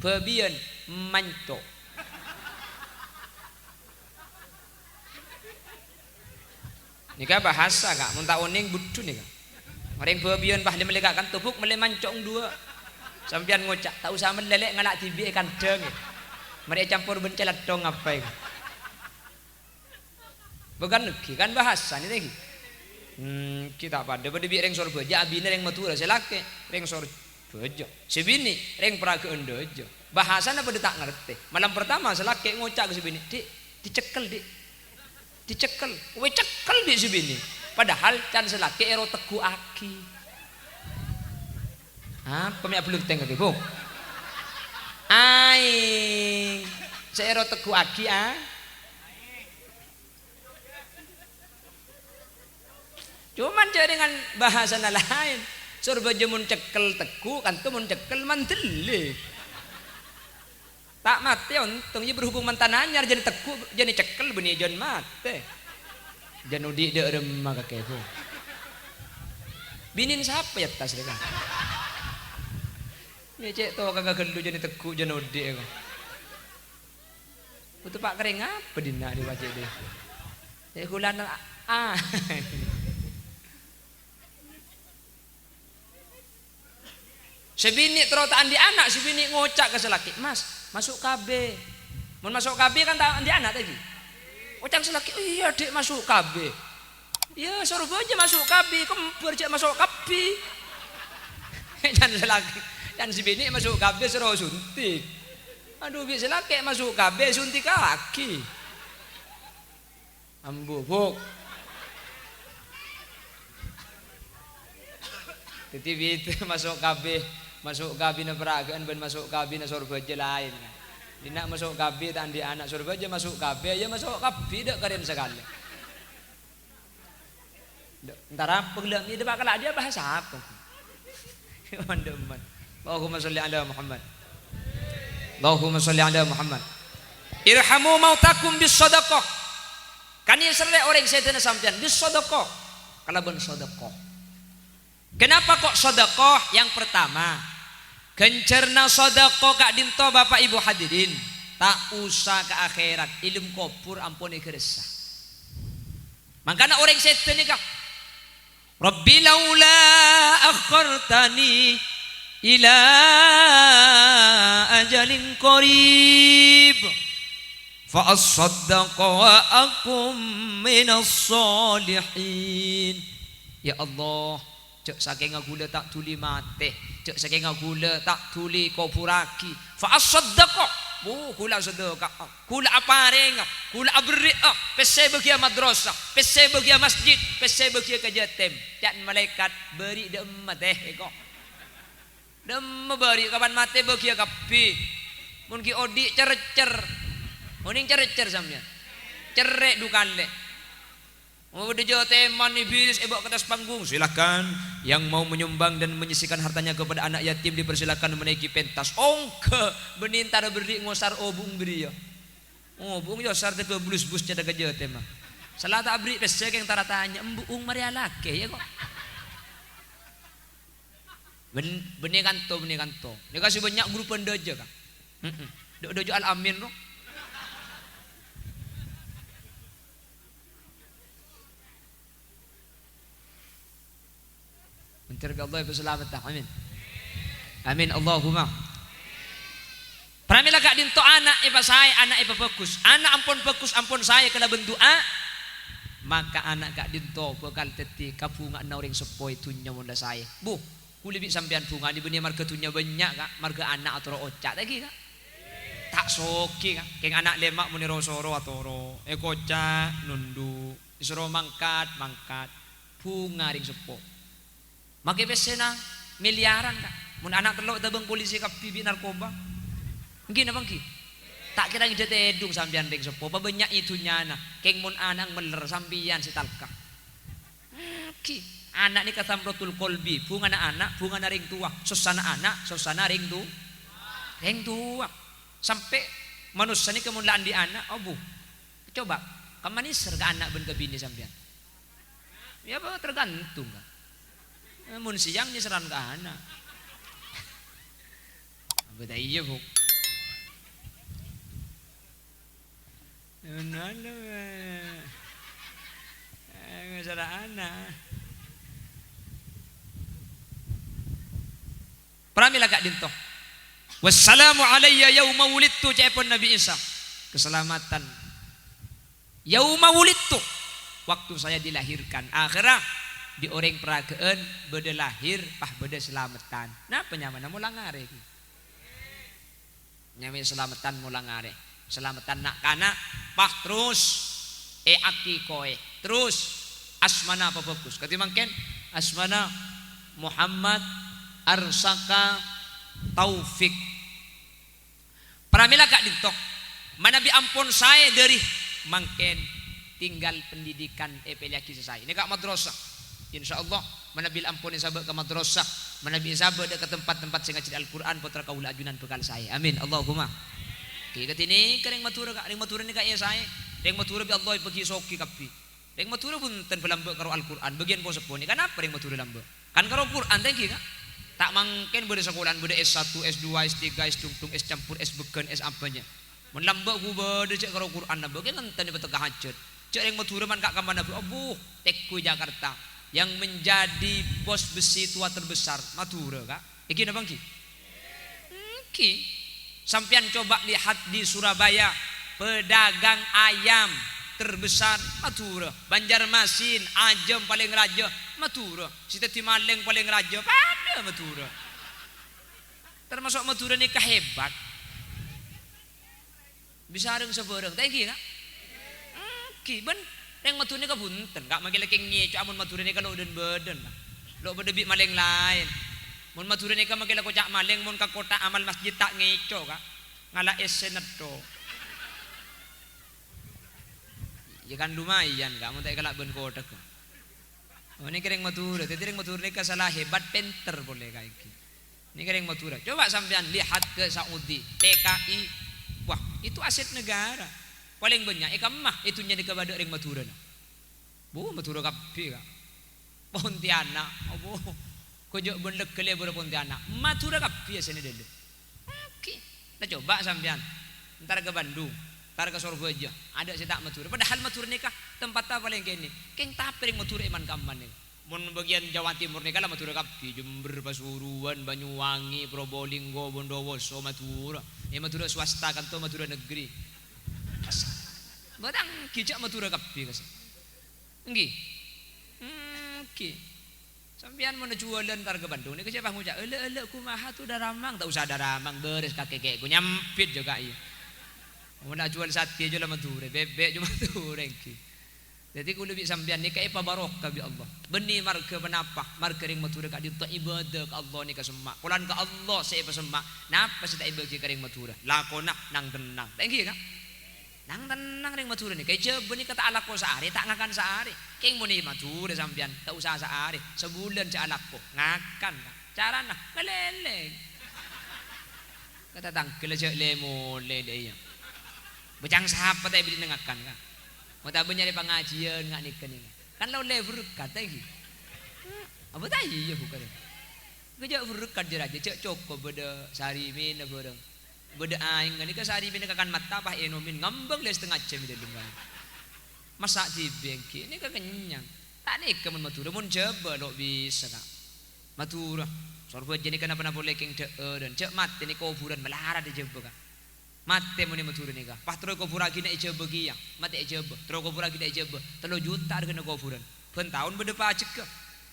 Bâbiyân, manco'. Nèka bhâsa, Ka', mon ta' onèng budhu nèka. Orèng Bâbiyân pas lè-mellè ka kanto, "Bu', mellè manco' duwâ'." Sampèyan ngoca', "Ta' osa mellè, Lè', ngala' dhibi' è kandhâng, è. Marè ècampor bân calèthong apa, è." Bukan èngghi, kan bhâsa nèka èngghi. Hmm, ghi' ta' padâ, padâ bi' rèng Sorbhâjâ, abinè rèng Madhurâ, sè lakè' rèng Sorbhâjâ, sè binè' rèng Paragâ'ân Dâjâ. Bhâsana padâ ta' ngartè. Malam pertama sè lakè' ngoca' ka sè binè', "Dhi', dicekkel, Dhi'. Dicekkel." Wè, cekkel bi' sè binè'. Padahal can sè lakè' èrotegghu'aghi. Apa mè' abhuluteng kakè, Bu? Aèng. Sè èrotegghu'aghi, a? Cuman jâ' dengan bhâsana laèn. Sorbhâjâ mon cekkel tegghu', kanto mon cekkel mandellè. Ta' matè ontong, iyâ berhubung mantan anyar, jâni tegghu', jâni cekkel bânnè jân matè. Jân odi' dâ' remma kakè, Bu. Binèn sapa è attas rèya? Ngècè' to ka ghâllu jâni tegghu' jân odi' ko. Butuh pa' kerrèng apa dinna' dhi' pajhât dhi'? È, kulana, a-, a-, Sè binè' terro ta' andi' ana', sè binè' ngoca' ka sè lakè', "Mas, maso' KB." Mon maso' KB kan ta' andi' ana' ta' ghi? Oca'na sè lakè', "Oh iyâ, Dhi', maso' KB." Iyâ, Sorbhâjâ maso' KB, kembhâr jâ' maso' kabbhi. Can sè lakè', can sè binè' maso' KB soro suntik. Adhu, bi' sè lakè' maso' KB, suntikaghi. Ambu, Bu. Dhâddhi bhidhâ maso' KB, maso' KB-na Paragâ'ân bân maso' KB-na Sorbhâjâ laèn, kan. Dinna' maso' KB ta' andi' ana', Sorbhâjâ maso' KB, iyâ maso' kabbhi, dâ' karèn sakalè. Dâ', entara apa ghellâ' mi' dâpa' kala' dia bahasa apa? Mon dâ' emman. Allahumma sholli ala Muhammad. Allahumma sholli ala Muhammad. Irhamu mautakum bis shadaqah. Kanèserrè orèng sèdhâna sampèyan bis shadaqah. Kalabân shadaqah. Kenapa kok shadaqah? Yang pertama, ghânjhârânna shadaqah ka'dinto, Bapak Ibu hadirin, ta' osa ka akhèrat, è alam kobhur ampon èghâressa. Mangkana orèng sèdhâ nèka, "Rabbi laula akhartani ila ajalin qarib, fa ashaddaqa wa akum minas shalihin." Ya Allah, jhâ' sakènga ghulâ ta' dhuli matè, jhâ' sakènga ghulâ ta' dhuli kobhurraghi. Fa ashaddaqa, bu, ghulâ sadhâka'a. Ghulâ aparènga, ghulâ aberri'â, pèssè bâgiyâ madrasah, pèssè bâgiyâ masjid, pèssè bâgiyâ ka yatim. Can malaèkat, bâri' dâ' emma tè, èko. Dâ' emma bâri' kapan matè bâgiyâ kabbhi. Mon ghi' odi' cercer. Onèng cercer sampèyan. Cerrè' du kalè. Mon bâdâ jâ' tèman Iblis èbâ' ka attas panggung, "Silakan, yang mau menyumbang dan menyisihkan hartanya kepada anak yatim dipersilakan menaiki pentas." Ongghâ, bânnè entara berri' ngosar obu'eng bâriyâ. Oh, bu'ung yâ sarta ke bulus-bulus cè' ka jâ' tèma. Sala ta' aberri' pèssè kèng tara tanya, "Embu'ung marè alakè yâ, kok?" Bân-, bânnè kanto, bânnè kanto. Nèka sè bânnya' guru pandhâjâ, Ka'. Heeh. Dâ'-, dâjâ Al-Amin, ro. Mènter bi' Allah èpasalamedhâ. Amin. Amin, Allahumma. Pramèla ka'dinto ana' èpasaè, ana' èpabhâghus. Ana' ampon bhâghus, ampon saè kalabân du'a, maka ana' ka'dinto bhâkal dhâddhi kabhunga'anna orèng seppo è dhunnya mon la saè. Bu, ghulâ bi' sampèyan bhungana bânnè marghâ dhunnya bânnya', Ka', marghâ ana' atoro' oca' ta' ghi, Ka'? Ta' soghi, Ka'. Kèng ana' lèma' mon èro-soro atoro', èkoca' nondhu', èsoro mangkat, mangkat. Bhunga rèng seppo. Makè pèssèna miliyaran, Ka'. Mon ana' tello' ètabâng polisi kabbhi bi' narkoba. Èngghi napa èngghi? Ta' kèra ngèdhâ tèdung sampèyan rèng seppo, pabânnya'è dhunnyana. Kèng mon ana' mellèr sampèyan sè talka. Èngghi. Ana' nèka samratul qalbi, bhungana ana', bhungana rèng towa, sossana ana', sossana rèng to-, rèng towa. Sampè' manossa nèka mon la andi' ana', abu. Coba, kemma nèser ka ana' bân ka binè sampèyan? Ya, apa tergantung, Ka'. Eh, mon sèyang nèserran ka ana'. Apa ta' iyâ, Bu? Ngono, eh. Eh, ngasara ana'. Pramèla ka'dinto. "Wassalamu alayya yauma wulidtu," ca'èpon Nabi Isa. Keselamatan. "Yauma wulidtu," waktu saya dilahirkan. Akhirnya, Dhi' orèng paraga'an bâdâ lahèr, pas bâdâ salameddhân. Napa nyamana molang arè? Nyamana salameddhân molang arè. Salameddhân na'-kana', pas terros èakikowè. Terros asmana pabhâghus. Kadhi mangkèn, asmana Muhammad Arsaka Taufik. Pramèla ka'dinto, manabi ampon saè dâri mangkèn, tinggal pendidikan èpèlèyaghi sè saè. Nèka madrasah. Insyaallah, manabi ampon èsabâ' ka madrasah, manabi èsabâ' dâ' ka tempat-tempat sè ngajhâri Al-Qur'an, pottra kaulâ ajunan bhâkal saè. Amin. Allahumma. Ghi kadhi nèka rèng Madhurâ, Ka'. Rèng Madhurâ nèka èsaè. Rèng Madhurâ bi' Allah èbâghi soghi kabbhi. Rèng Madhurâ bhunten bâ lambâ' karo Al-Qur'an, bâgiyân po-seppo nèka napa rèng Madhurâ lambâ'? Kan karo Qur'an ta' ènggi, Ka'? Ta' mangkèn bâdâ sakolaan, bâdâ S satu, S dua, S tiga, S dungdung, S campur, S bâgân, S apanya. Mon lambâ' ghu bâdâ jhâ' karo Qur'an lambâ', kè ngentèn èpatekka hajhât. Jhâ' rèng Madhurâ man ka-, kamma nabâ, abbhu, tèngghu Jakarta. Yang menjadi bos besi tua terbesar, Madhurâ, Ka'. Ènggi napa ènggi? Ènggi. Sampèyan coba lihat di Surabaya, pedagang ayam terbesar Madhurâ. Banjarmasin, ajâm palèng rajâ Madhurâ. Sè dhâddhi malèng palèng rajâ padâ Madhurâ. Termasuk Madhurâ nèka hebat. Bisa rèng sabhârâng, ta' ènggi, Ka'? Ènggi, bân rèng Madhurâ nèka bhunten, Ka', mangkèn lakè ngèco', amon Madhurâ nèka lo' dhân-bâdhân, Ka'. Lo' padâ bi' malèng laèn. Mon Madhurâ nèka mangkèn la koca' malèng, mon ka kottha' amal masjid ta' ngèco', Ka'. Ngala' essèna tho. Iyâ kan lumayan, Ka', mon ta' èkala' bân kottha', Ka'. Oh, nèka rèng Madhurâ. Dhâddhi rèng Madhurâ nèka sala hebat, pènter polè, Ka', ènggi. Nèka rèng Madhurâ. Coba sampèyan lihat ke Saudi, T K I. Wah, itu aset negara. Palèng bânnya' è kamma è dhunnya nèka bâdâ rèng Madhurâna. Bu, Madhurâ kabbhi, Ka'. Pontianak, abu. Kojâ' bân lèghâ lèbur Pontianak. Madhurâ kabbhi asèna dâlem. Oke. Nah, coba sampèyan. Entar ka Bandung, entar ka Sorbhâjâ. Adâ' sè ta' Madhurâ. Padahal Madhurâ nèka tempatta palèng kènè'. Kèng tapè rèng Madhurâ è man-kamman nèka. Mon bâgiyân Jawa Timur nèka la Madhurâ kabbhi, Jember, Pasuruan, Banyuwangi, Probolinggo, Bondowoso, Madhurâ. È Madhurâ swasta kanto Madhurâ negeri. Pas. Bâtang ghi' jhâ' Madhurâ kabbhi, kas. Ènggi? Ènggi. Sampèyan mon jhuwâlân entar ka Bandung nèka jhâ' pas ngoca', "Elâ', elâ', kumaha tu daramang?" Ta' osa daramang, bârâs kakè kèko nyambit jâ ka iyâ. Mon ajhuwâl satè jâ la Madhurâ, bèbè' jâ Madhurâ ènggi. Dhâddhi, kaulâ bi' sampèyan nèka èpabarokah bi' Allah. Bânnè marghâ ponapa? Marghâ rèng Madhurâ ka'dinto ibadah ka Allah nèka semma'. Polana ka Allah sè èpasemma'. Napa sè ta' èbâghi ka rèng Madhurâ? Lakona nang-tennang. Ta' ènggi, Ka'? Nang-tennang rèng Madhurâ nèka. È Jhâbâ nèka ta' alako saarè, ta' ngakan saarè. Kèng mon è Madhurâ sampèyan, ta' osa saarè. Sabulân jhâ' alako. Ngakan, Ka'. Carana ngalèlèng. Ka tatangghâ la jhâ' lè-molè, dâ' iyâ. Bâcang sapa ta' èbâdhina ngakan, Ka'? Mon ta' bânnya' rè pangajiyân nga' nèka nèka. Kan la ollè berkat, ta' ènggi? Apa ta' iyâ, Bu, Ka'? Jhâ' berkat jâ rajâ, jhâ' cokop bâdâ sarimèna bhârâng. Bâdâ aèng, nèka sarimèna kakan matta, pas ènomè, ngambâng lè satengnga jhâm è dâlem, Ka'. Massa' dhibi' ènggi, nèka kennyang. Ta' nèka mon Madhurâ, mon Jhâbâ lo' bisa, Ka'. Madhurâ, Sorbhâjâ nèka napa-napa polè kèng dhâ'ârân. Jhâ' matè nèka kobhurân malarat è Jhâbâ, Ka'. Matè mon è Madhurâ nèka. Pas terro èkobhurraghi nè' è Jhâbâ kèya. Matè è Jhâbâ. Terro èkobhurraghi nè' è Jhâbâ. Tello juta arghâna kobhurân. Bân taon bâdâ pajhâghâ.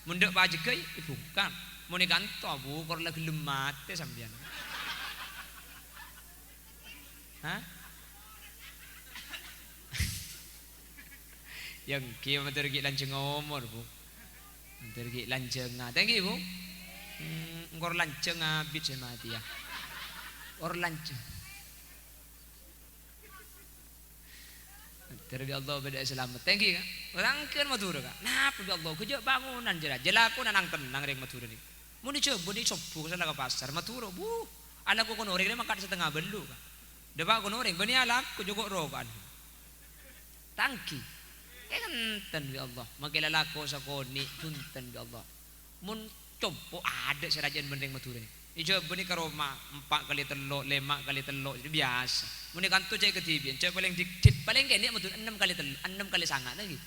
Mon tadâ' pajhâghâ, èbungkar. Mon è kanto, abu, kor la ghellem matè sampèyan. Hah? Yâ ènggi, mandhâr ghi' lanjhâng omor, Bu. Mandhâr ghi' lanjhâng, ta' ènggi, Bu? Hmm, engkor lanjhâng abit sè matè, yâ. Kor lanjhâng. Mandhâr bi' Allah bâdâ salamet. Ta' ènggi, Ka'? Rangkèn Madhurâ, Ka'. Napa bi' Allah? Ghâjâ' bangunan jârèya. Jâ lakona nang-tennang rèng Madhurâ nèka. Mon è Jhâbâ nèka sobbhu ka sala ka pasar. Madhurâ, bu, alako kono rèng rè mangkat satengnga bâllu', Ka'. Dâpa' kono rèng bânnè alako jhâ' ko'-roko'an. Ta' ènggi. Kèng enten bi' Allah. Makè lalako sakonè', bhunten bi' Allah. Mon compo' adâ' sè rajâ'ân bân rèng Madhurâ nèka. È Jhâbâ nèka roma empa' kalè tello', lèma' kalè tello', jadi biyasa. Mon è kanto jhâ' kadhibi'ân, jhâ' palèng dikdhit, palèng kènè' Madhurâ ennem kalè tello', ennem kalè sanga', ta' ènggi?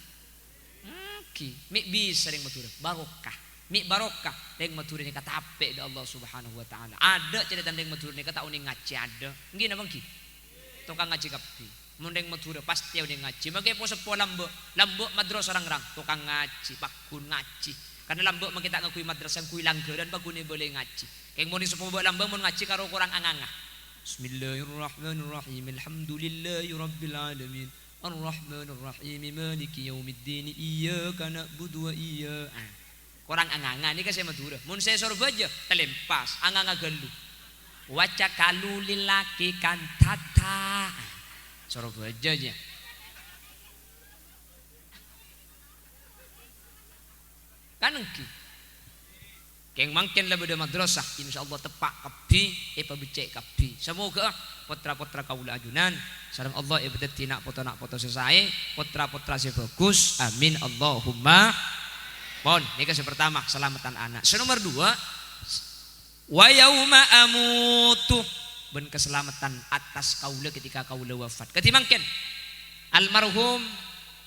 Ènggi, mè' bisa rèng Madhurâ, barokah. Mè' barokah, rèng Madhurâ nèka tapè bi' Allah Subhanahu wa Ta'ala. Adâ' carètana rèng Madhurâ nèka ta' onèng ngajhi, adâ'. Ènggi napa ènggi? Tokang ngajhi kabbhi. Mon rèng Madhurâ pastè onèng ngajhi. Makè po-seppo lambâ', lambâ' madrasah rang-rang, tokang ngajhi, pagghun ngajhi. Karna lambâ' mangkè ta' ngangghuy madrasah, ngangghuy langghârân, paghun èbâlâi ngajhi. Kèng mon è seppo bân lambâ' mon ngajhi karo korang anganga. Bismillahirrahmanirrahim. Alhamdulillahirabbil alamin. Arrahmanirrahim. Maliki yaumiddin. Iyyaka na'budu wa iyya-, ah. Korang anganga nèka sè Madhurâ. Mon sè Sorbhâjâ, talempas, anganga ghâllu. Waca kalu lilaki kantata. Sorbhâjâ, yâ. Kan ènggi. Kèng mangkèn la bâdâ madrasah, insyaallah teppa' kabbhi, èpabhecce' kabbhi. Samoghâ, ah, pottra-pottra kaulâ ajunan, sareng Allah èpadhâddhi na' poto-na' poto sè saè, pottra-pottra sè bhâghus. Amin, Allahumma. Pon, nèka sè pertama, salameddhân ana'. Sè nomer duwâ', wa yauma amutu, bân kasalameddhân attas kaulâ ketika kaulâ wafat. Kadhi mangkèn, almarhum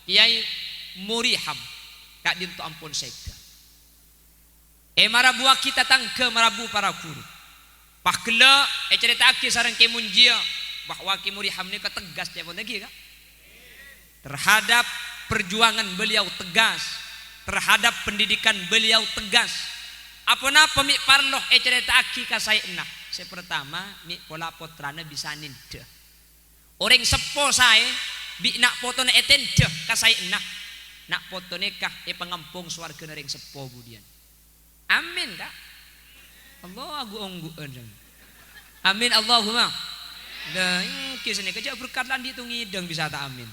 Kyai Muriham, ka'dinto ampon sèdhâ. Èmarabuwaghi tatangghâ marabu para ghuru. Pas ghellâ' ècarèta'aghi sareng Kè Munjiyâ bahwa Kè Muriham nèka tegas, ca'èpon ghi, Ka'? Terhadap perjuangan beliau tegas, terhadap pendidikan beliau tegas. Apa-napa mè' parlo ècarèta'aghi ka saè'na. Sè pertama, mè' pola pottrana bisa nèndhâ. Orèng seppo saè, bi' na' potona ètèndhâ ka saè'na. Na' poto nèka èpangampong sowarghâna rèng seppo budiyân. Amin, Ka'. Allah agu-onggu'ân. Amin, Allahumma. Lah, ènggi sanèka jhâ' berkat la andi' tong ngèdhâng bisa ta' amin.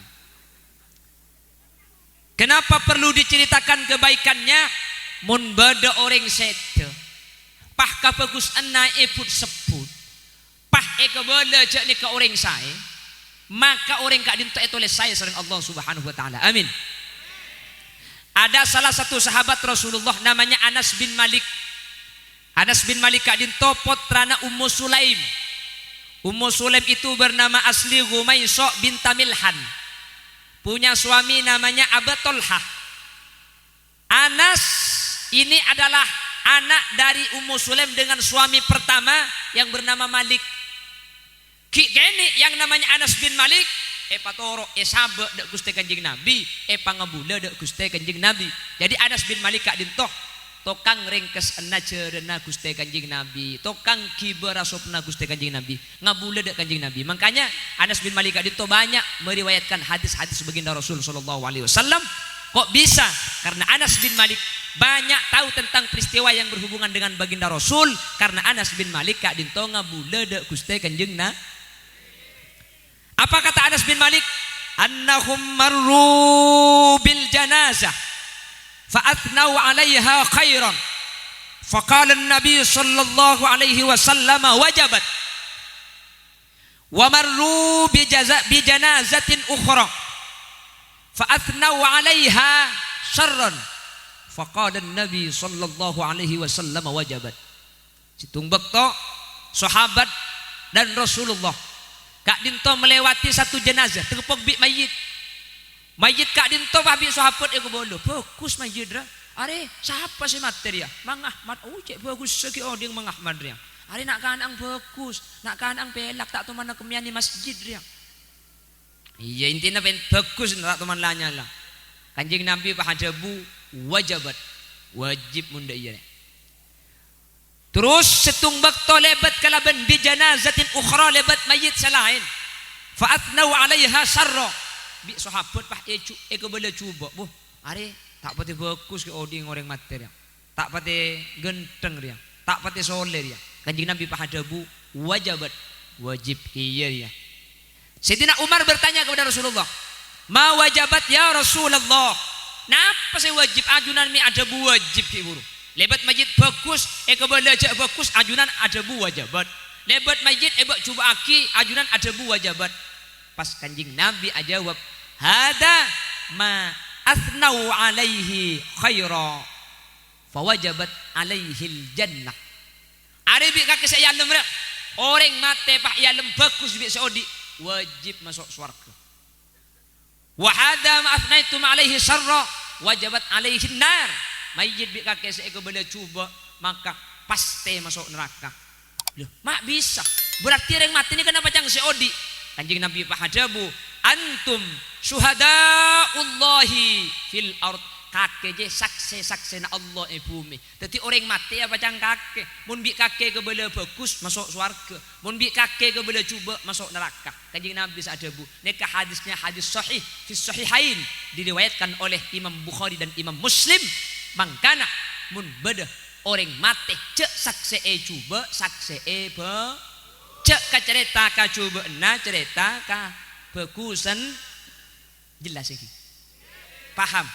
Kenapa perlu diceritakan kebaikannya? Mon bâdâ orèng sèdhâ, pas kabhâghusânna èbut-sebbut, pas èkabâlâ jhâ' nèka orèng saè, maka orèng ka'dinto ètolès saè sareng Allah Subhanahu wa Ta'ala. Amin. Ada salah satu sahabat Rasulullah namanya Anas bin Malik. Anas bin Malik ka'dinto pottrana Ummu Sulaim. Ummu Sulaim itu bernama asli Ghumaisha binta Milhan. Punya suami namanya Aba Tolhah. Anas ini adalah anak dari Ummu Sulaim dengan suami pertama yang bernama Malik. Ghi' kènè' yang namanya Anas bin Malik èpatoro', èsabâ' dâ' Ghustè Kanjeng Nabi, èpangabulâ dâ' Ghustè Kanjeng Nabi. Jadi Anas bin Malik ka'dinto tokang rèngkes ajhârânna Ghustè Kanjeng Nabi, tokang ghibâ rasobbhâ Ghustè Kanjeng Nabi, ngabulâ dâ' Kanjeng Nabi. Makanya Anas bin Malik ka'dinto banyak meriwayatkan hadis-hadis Baginda Rasul sallallahu alaihi wasallam. Kok bisa? Karena Anas bin Malik banyak tahu tentang peristiwa yang berhubungan dengan Baginda Rasul, karena Anas bin Malik ka'dinto ngabulâ dâ' Ghustè Kanjeng Na-, Apa kata Anas bin Malik? "Annahum marru bil janazah fa athnau 'alaiha khairan. Faqala an-Nabi sallallahu alaihi wasallam, 'Wajabat.' Wa marru bi jaza-, bi janazatin ukhra fa athnau 'alaiha syarran. Faqala an-Nabi sallallahu alaihi wasallam, 'Wajabat.'" Sèttong bâkto, sahabat dan Rasulullah ka'dinto melewati satu jenazah, teppo' bi' mayyit. Mayyit ka'dinto pas bi' sahabat èkabâlâ, "Bhâghus mayyit, ra. Arè, sapa sè matè rèya?" "Mang Ahmad." "Oh, cè' bhâghussa ghi' odi'na Mang Ahmad rèya. Arè na'-kana'na bhâghus, na'-kana'na pèlak, ta' toman kemmèyan è masjid rèya." Iyâ, intina pèn bhâghus, ta' toman la-nyala. Kanjeng Nabi pas adhâbu, "Wajabat." Wajib mon dâ' iyâ rèya. Terros sèttong bâkto lèbât kalabân bi janazatin ukhra, lèbât mayyit sè laèn. Fa athnau 'alaiha syarra. Bi' sahabat pas èju-, èkabâlâ jhubâ', "Buh, arè ta' patè bhâghus ghi' odi'na orèng matè rèya. Ta' patè ghântheng rèya. Ta' patè solè rèya." Kanjeng Nabi pas adhâbu, "Wajabat." Wajib iyâ rèya. Sayyidina Umar bertanya kepada Rasulullah, "Ma wajabat ya Rasulullah? Napa sè wajib?" Ajunan mè' adhâbu wajib ghi' buru. Lèbât mayyit bhâghus, èkabâlâ jhâ' bhâghus, ajunan adhâbu wajabat. Lèbât mayyit èbâ' jhubâ'aghi, ajunan adhâbu wajabat. Pas Kanjeng Nabi ajâwâb, "Hadza ma athnau 'alaihi khaira, fa wajabat 'alaihil jannah." Arè bi' kakè sè è dâlem rèya. Orèng matè pas è dâlem bhâghus bi' sè odi', wajib maso' sowarghâ. "Wa hadza ma athnaitum 'alaihi syarra, wajabat 'alaihin nar." Mayyit bi' kakè sè èkabâlâ jhubâ', maka pastè maso' naraka. Lho, ma' bisa? Berarti orèng matè nèka napa ca'na sè odi'? Kanjeng Nabi pas adhâbu, "Antum syuhada'ullahi fil ard." Kakè jiyâ sakse-saksena Allah è bhumè. Dhâddhi orèng matè apacang kakè. Mon bi' kakè kabâlâ bhâghus, maso' sowarghâ. Mon bi' kakè kabâlâ jhubâ', maso' naraka. Kanjeng Nabi sè adhâbu, nèka hadisnya hadis sahih, fis sahihain, diriwayatkan oleh Imam Bukhari dan Imam Muslim. Mangkana, mon bâdâ orèng matè, jhâ' saksè'è jhubâ', saksè'è bhâ-, jhâ' kacarèta kajhubâ'na, carèta kabhâghusân. Jelas iki? Paham?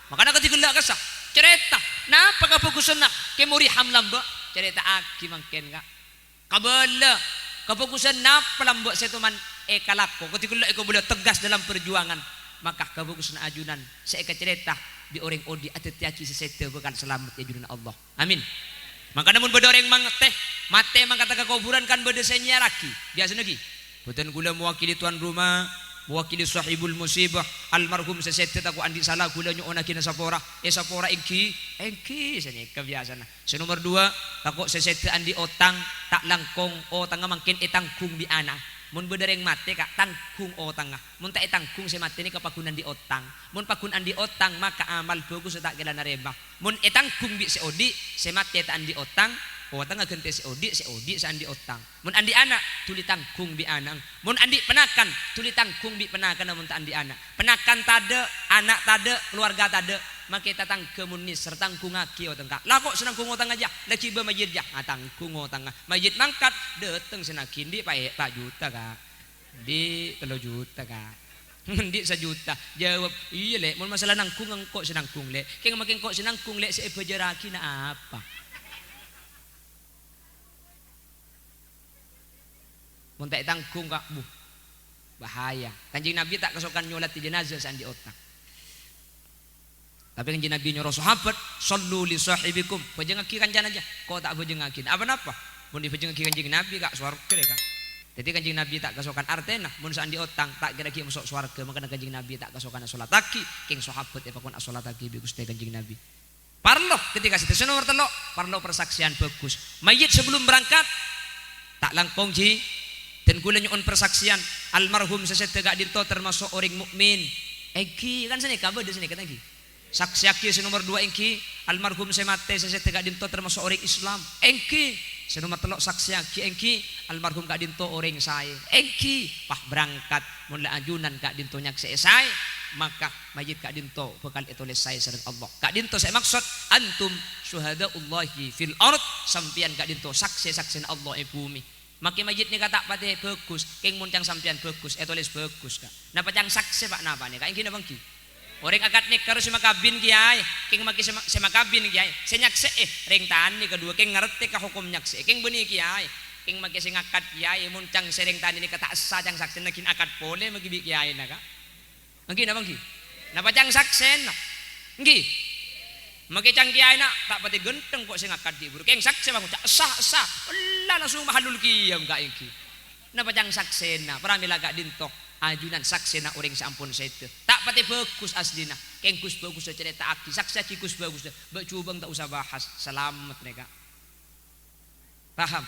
Makana kadhi ghellâ' kassa'. Carèta, napa kabhâghusânna Kè Muriham lambâ'? Carèta'aghi mangkèn, Ka'. Kabâlâ, kabhâghusân napa lambâ' sè toman èkalako? Kadhi ghellâ' èkabâlâ tegas dalam perjuangan. Maka kabhâghusân ajunan sè èkacarèta bi' orèng odi' adhâddhiyâghi sè sèdhâ bhâkal salamet è ajunanna Allah. Amin. Mangkana mon bâdâ orèng mangtè, matè mangkata ka kobhurân kan bâdâ sè nyèyarraghi. Biyasana ghi, bhunten kaulâ mewakili tuan rumah, mewakili sahibul musibah, almarhum sè sèdhâ tako' andi' sala kaulâ nyo'onnaghi sapora. È sapora ènggi, ènggi sanèka biyasana. Sè nomer duwâ', tako' sè sèdhâ andi' otang, ta' langkong otangnga mangkèn ètangghung bi' ana'. Mon bâdâ orèng matè, Ka', tangghung otangnga. Mon ta' ètangghung sè matè nèka pagghun andi' otang. Mon pagghun andi' otang, maka amal bhâghus ta' kèra narèma. Mon ètangghung bi' sè odi', sè matè ta' andi' otang, otangnga ghântè sè odi', sè odi' sè andi' otang. Mon andi' ana', dhuli tangghung bi' ana'na. Mon andi' ponakan, dhuli tangghung bi' ponakanna mon ta' andi' ana'. Ponakan tadâ', ana' tadâ', kalowarga tadâ'. Makè tatangghâ mon nèser, tangghungaghi otangnga. La kok sè nangghung otangnga jiyâ, la ghibâ mayyit jiyâ, atangghung otangnga. Mayyit mangkat, dâteng sè naghi, andi' pa-, pa' juta, Ka'. Andi' tello juta, Ka'. Andi' sajuta. Jawab, "Iyâ, Lè', mon masalah nangghung, engko' sè nangghung, Lè'. Kèng makè engko' sè nangghung, Lè', sè èbhâjârraghi na' apa?" Mon ta' ètangghung, Ka', buh, bahaya. Kanjeng Nabi ta' kasokan nyolatè jenazah sè andi' otang. Tapè Kanjeng Nabi nyoro sahabat, "Shallu li shahibikum." Bhâjângaghi kancana jiyâ. Kok ta' bhâjângaghi? Apa-napa? Mon èbhâjângaghi Kanjeng Nabi, Ka', sowarghâ, Ka'. Dhâddhi Kanjeng Nabi ta' kasokan artèna, mon sè andi' otang, ta' kèra ghi' maso' sowarghâ, mangkana Kanjeng Nabi ta' kasokan asolattaghi, kèng sahabat èpakon asolattaghi bi' Ghustè Kanjeng Nabi. Parlo, ketika sèdhâ sè nomer tello', parlo persaksian bhâghus. Mayyit sebelum berangkat, ta' langkong, jhi. Dan kaulâ nyo'on persaksian, almarhum sè sèdhâ ka'dinto termasuk orèng mukmin. Ènggi, kan sanèka, bâdâ sanèka, ènggi. Saksèyaghi sè nomer duwâ', ènggi, almarhum sè matè sè sèdhâ ka'dinto termasuk orèng Islam. Ènggi, sè nomer tello' saksèyaghi, ènggi, almarhum ka'dinto orèng saè. Ènggi, pas berangkat, mon la ajunan ka'dinto nyaksè'è saè, maka mayyit ka'dinto bhâkal ètolès saè sareng Allah. Ka'dinto sè èmaksod, "Antum syuhada'ullahi fil ard," sampèyan ka'dinto saksè-saksèna Allah è bhumè. Makè mayyit nèka ta' patè bhâghus, kèng mon ca'na sampèyan bhâghus, ètolès bhâghus, Ka'. Napa ca'na saksè, Pa', napa nèka? Ènggi napa ènggi? Orèng akad nèka ro sè makabin kèyaè, kèng makè sè ma-, sè makabin kèyaè, sè nyaksè'è rèng tanè kaduwâ, kèng ngartè ka hokom nyaksè'è, kèng bânnè kèyaè, kèng makè sè ngakad kèyaè, mon ca'na sè rèng tanè nèka ta' essa ca'na saksèna, ghi' akad polè makè bi' kèyaèna, Ka'. Ènggi napa ènggi? Napa ca'na saksèna? Ènggi. Makè ca'na kèyaèna ta' patè ghântheng kok sè ngakad ghi' buru. Kèng saksè, Bang, ngoca', "Essa, essa." Ella, langsung mahallul qiyam, Ka', ènggi. Napa ca'na saksèna? Pramèla ka'dinto ajunan saksèna orèng sè ampon sèdhâ. Ta' patè bhâghus asllina. Kèng ghus-bhâghus ècarèta'aghi, saksèyaghi ghus-bhâghus. Bâ' jhubâ' ta' osa bahas. Salamet nèka. Paham?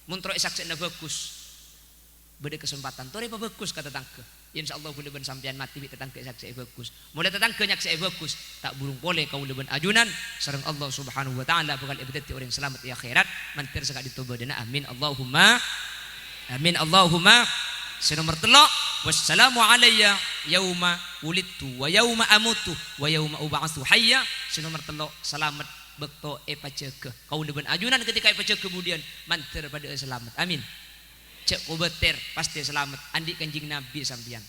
Mon terro èsaksèna bhâghus, bâdâ kasempadhân torè pabhâghus ka tatangghâ. Insyaallah, kaulâ bân sampèyan matè bi' tatangghâ èsaksè'è bhâghus. Molaè tatangghâ nyaksè'è bhâghus, ta' burung polè kaulâ bân ajunan sareng Allah Subhanahu wa Ta'ala bhâkal èpadhâddhi orèng salamet è akhèrat, mandhâr saka'dinto bâdâna. Amin, Allahumma amin, Allahumma. Sè nomer tello', "Wassalamu alayya yauma wulidtu wa yauma amutu wa yauma ub'atsu hayya." Sè nomer tello', salamet bâkto èpajâgâ. Kaulâ bân ajunan ketika èpajâgâ budiyân, mandhâr padâ'â salamet. Amin. Jhâ' kobâtèr, pastè salamet. Andi' Kanjeng Nabi sampèyan.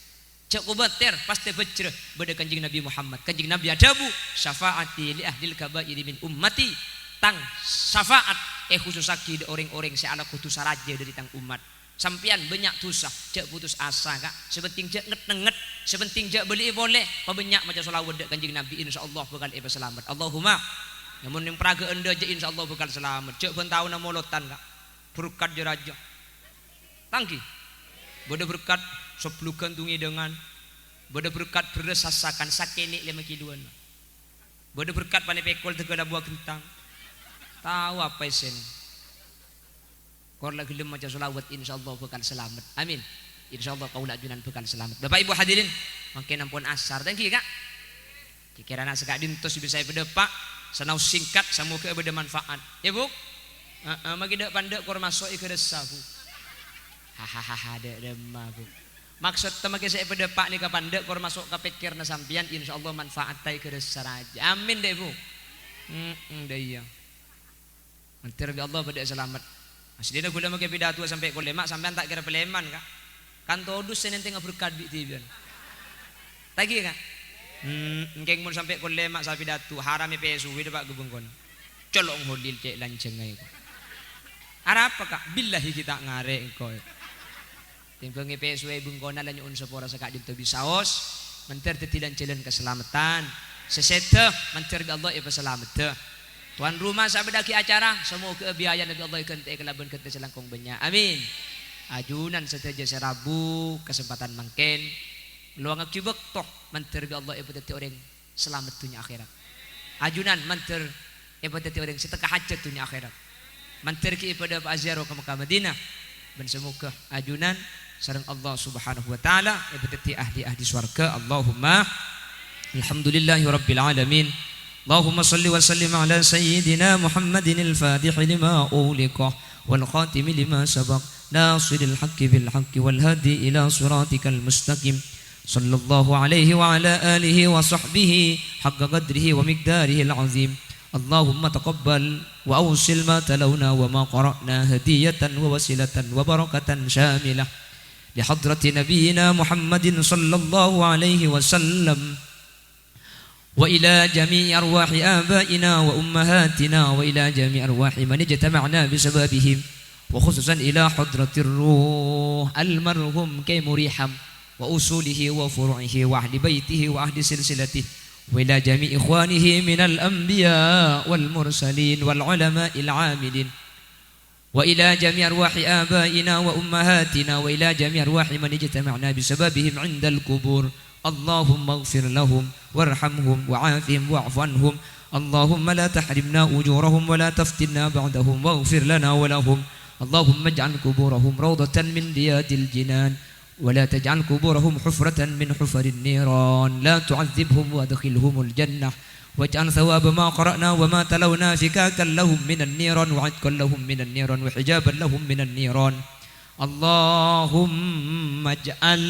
Jhâ' kobâtèr, pastè bhâjrâ, bâdâ Kanjeng Nabi Muhammad. Kanjeng Nabi adhâbu, "Syafa'ati li ahlil kaba'iri min ummati." Tang syafa'at èkhusussaghi dâ' orèng-orèng sè alako dhusa rajâ dâri tang ommat. Sampèyan bânnya' dhusa, jhâ' putus asa, Ka'. Sè pentèng jhâ' nget-nenget, sè pentèng jhâ' bâli'i polè, pabânnya' maca shalawat dâ' Kanjeng Nabi, insyaallah bhâkal èpasalamet. Allahumma. Lamon neng paragâ'ân dâjâ, insyaallah bhâkal salamet. Jhâ' bân taona molotan, Ka'. Berkat jâ rajâ. Tangghi. Bâdâ berkat sablugân tong-èdângan. Bâdâ berkat bherrâs sasakan sakènè' lèma kiloan. Bâdâ berkat panè pèkol tegghâl abuwâ ghentang. Tao apa èssèna. Kor la ghellem maca shalawat, insyaallah bhâkal salamet. Amin. Insyaallah kaulâ ajunan bhâkal salamet. Bapak Ibu hadirin, mangkèn ampon asar. Tangghi, Ka'. Kèkèrana saka'dinto sè bisa èpadâpa', sanaos singkat, samoghâ bâdâ manfaat. Yâ, Bu'? Heeh, maghi dâ'-pandâ' kor maso' èghârâssa, Bu'. Hahaha, dâ' remma, Bu'. Maksodda maghi sè èpadâpa' nèka pandâ' kor maso' ka pèkkèranna sampèyan, insyaallah manfaatta èghârâssa rajâ. Amin, dâ', Bu'. Heeh, dâ' iyâ. Mandhâr bi' Allah bâdâ salamet. Aslina ghulâ maghi pidato sampè' kol lèma', sampèyan ta' kèra palèman, Ka'. Kan todus sè nèntèngnga berkat bi' dhibi'ân. Ta' ghi, Ka'? Hmm, èngkèng mon sampè' kol lèma' sa pidato, haram èpèsowè dâpa' ka bengkona. Colo' ngholil cè' lanjhângnga èko. Arapa, Ka'? Billahi ghi' ta' ngarè' engko'. Tèmbhâng èpèsowè bengkona la nyo'on sapora saka'dinto bisaos, mandhâr dhâddhi lan-jhâlân kasalameddhân. Sè sèdhâ, mandhâr bi' Allah èpasalameddhâ. Towan roma sè abâdhâ'aghi acara, samoghâ biayana bi' Allah èghântè'è kalabân ghântè sè langkong bânnya'. Amin. Ajunan sadhâjâ sè rabu kasempadhân mangkèn, lowangaghi bâkto, mandhâr bi' Allah èpadhâddhi orèng salamet dhunnya akhèrat. Ajunan mandhâr èpadhâddhi orèng sè tekka hajhât dhunnya akhèrat. Mandhâr ghi' èpadâpa'a ziarah ka Mekkah Madinah. Bân samoghâ ajunan sareng Allah Subhanahu wa Ta'ala èpadhâddhi ahli-ahli sowarghâ. Allahumma. Alhamdulillahi Rabbil Alamin. Allahumma shalli wa sallim ala Sayyidina Muhammadin al-Fatihi lima ughliqa wal khatimi lima sabaq. Nasiril haqqi bil haqqi wal hadi ila siratikal mustaqim. Sallallahu alaihi wa ala alihi wa sahbihi haqqa qadrihi wa miqdarihil azim. Allahumma taqabbal wa awsil ma talawna wa ma qara'na hadiyatan wa wasilatan wa barakatan syamilah li hadrati nabiyyina Muhammadin sallallahu alaihi wasallam. وإلى جميع أرواح آبائنا وأمهاتنا وإلى جميع أرواح من اجتمعنا بسببهم، وخصوصا إلى حضرة الروح المرحوم كيم ريحم وأصوله وفروعه وأهل بيته وأهل سلسلته، وإلى جميع إخوانه من الأنبياء والمرسلين والعلماء العاملين. وإلى جميع أرواح آبائنا وأمهاتنا وإلى جميع أرواح من اجتمعنا بسببهم عند القبور. اللهم اغفر لهم وارحمهم وعافهم واعف عنهم. اللهم لا تحرمنا أجورهم ولا تفتنا بعدهم واغفر لنا ولهم. اللهم اجعل قبورهم روضة من رياض الجنان ولا تجعل قبورهم حفرة من حفر النيران، لا تعذبهم وأدخلهم الجنة، واجعل ثواب ما قرأنا وما تلونا فكاكا لهم من النيران وعتقا لهم من النيران وحجابا لهم من النيران. اللهم اجعل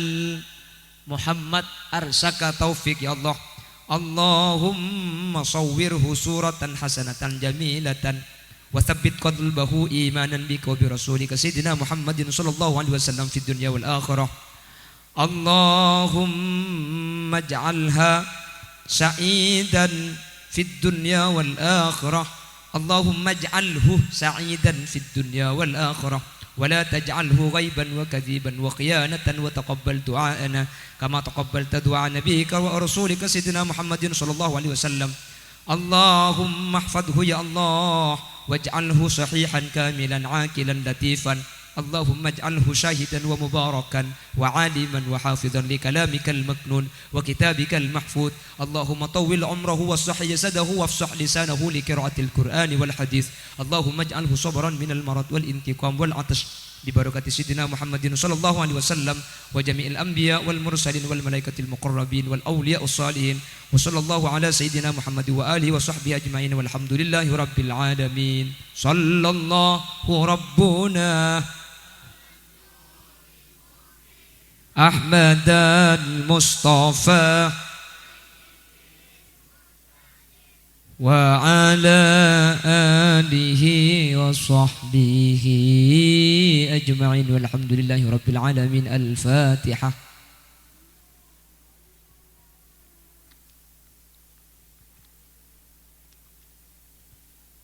محمد أرزاق توفيق، يا الله. اللهم صوره صورة حسنة جميلة وثبت قلبه إيمانا بك وبرسولك سيدنا محمد صلى الله عليه وسلم في الدنيا والآخرة. اللهم اجعلها سعيدا في الدنيا والآخرة. اللهم اجعله سعيدا في الدنيا والآخرة، ولا تجعله غيبا وكذبا وخيانة، وتقبل دعاءنا كما تقبلت دعاء نبيك ورسولك سيدنا محمد صلى الله عليه وسلم. اللهم احفظه يا الله، واجعله صحيحا كاملا عاقلا لطيفا. اللهم اجعله شاهدا ومباركا وعالما وحافظا لكلامك المكنون وكتابك المحفوظ. اللهم طول عمره وصح جسده وافصح لسانه لقراءة القرآن والحديث. اللهم اجعله صبرا من المرض والانتقام والعطش. ببركة سيدنا محمد صلى الله عليه وسلم وجميع الأنبياء والمرسلين والملائكة المقربين والأولياء الصالحين. وصلى الله على سيدنا محمد وآله وصحبه أجمعين والحمد لله رب العالمين. صلى الله ربنا أحمد المصطفى وعلى آله وصحبه أجمعين والحمد لله رب العالمين. الفاتحة.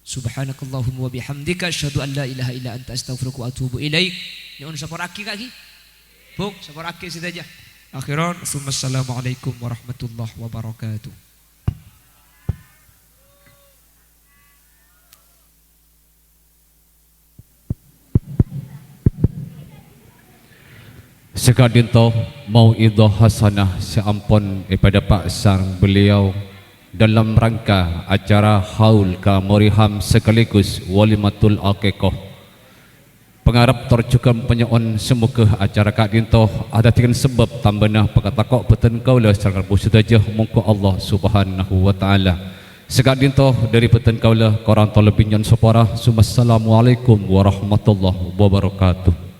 Subhanakallahumma wa bihamdika, asyhadu an la ilaha illa anta, astaghfiruka wa atubu ilaik. Nyo'on sapora'aghi, Ka', ghi. Bu', sapora'aghi sadhâjâ. Akhiran, tsumma assalamualaikum warahmatullahi wabarakatuh. Saka'dinto mau'idhah hasanah sè ampon èpadâpa' sareng beliau dalam rangka acara haul ka Moriham sekaligus walimatul aqiqah. Pangarep tor jhughân panyo'on, samoghâ acara ka'dinto adhâddhiyâghin sabâb tambâna pakatako' bhâdhân kaulâ sareng rabu sadhâjâ, mongghu Allah Subhanahu wa Ta'ala. Saka'dinto dhâri bhâdhân kaulâ, korang ta' lebbi nyo'on sapora. Summassalamualaikum warahmatullahi wabarakatuh.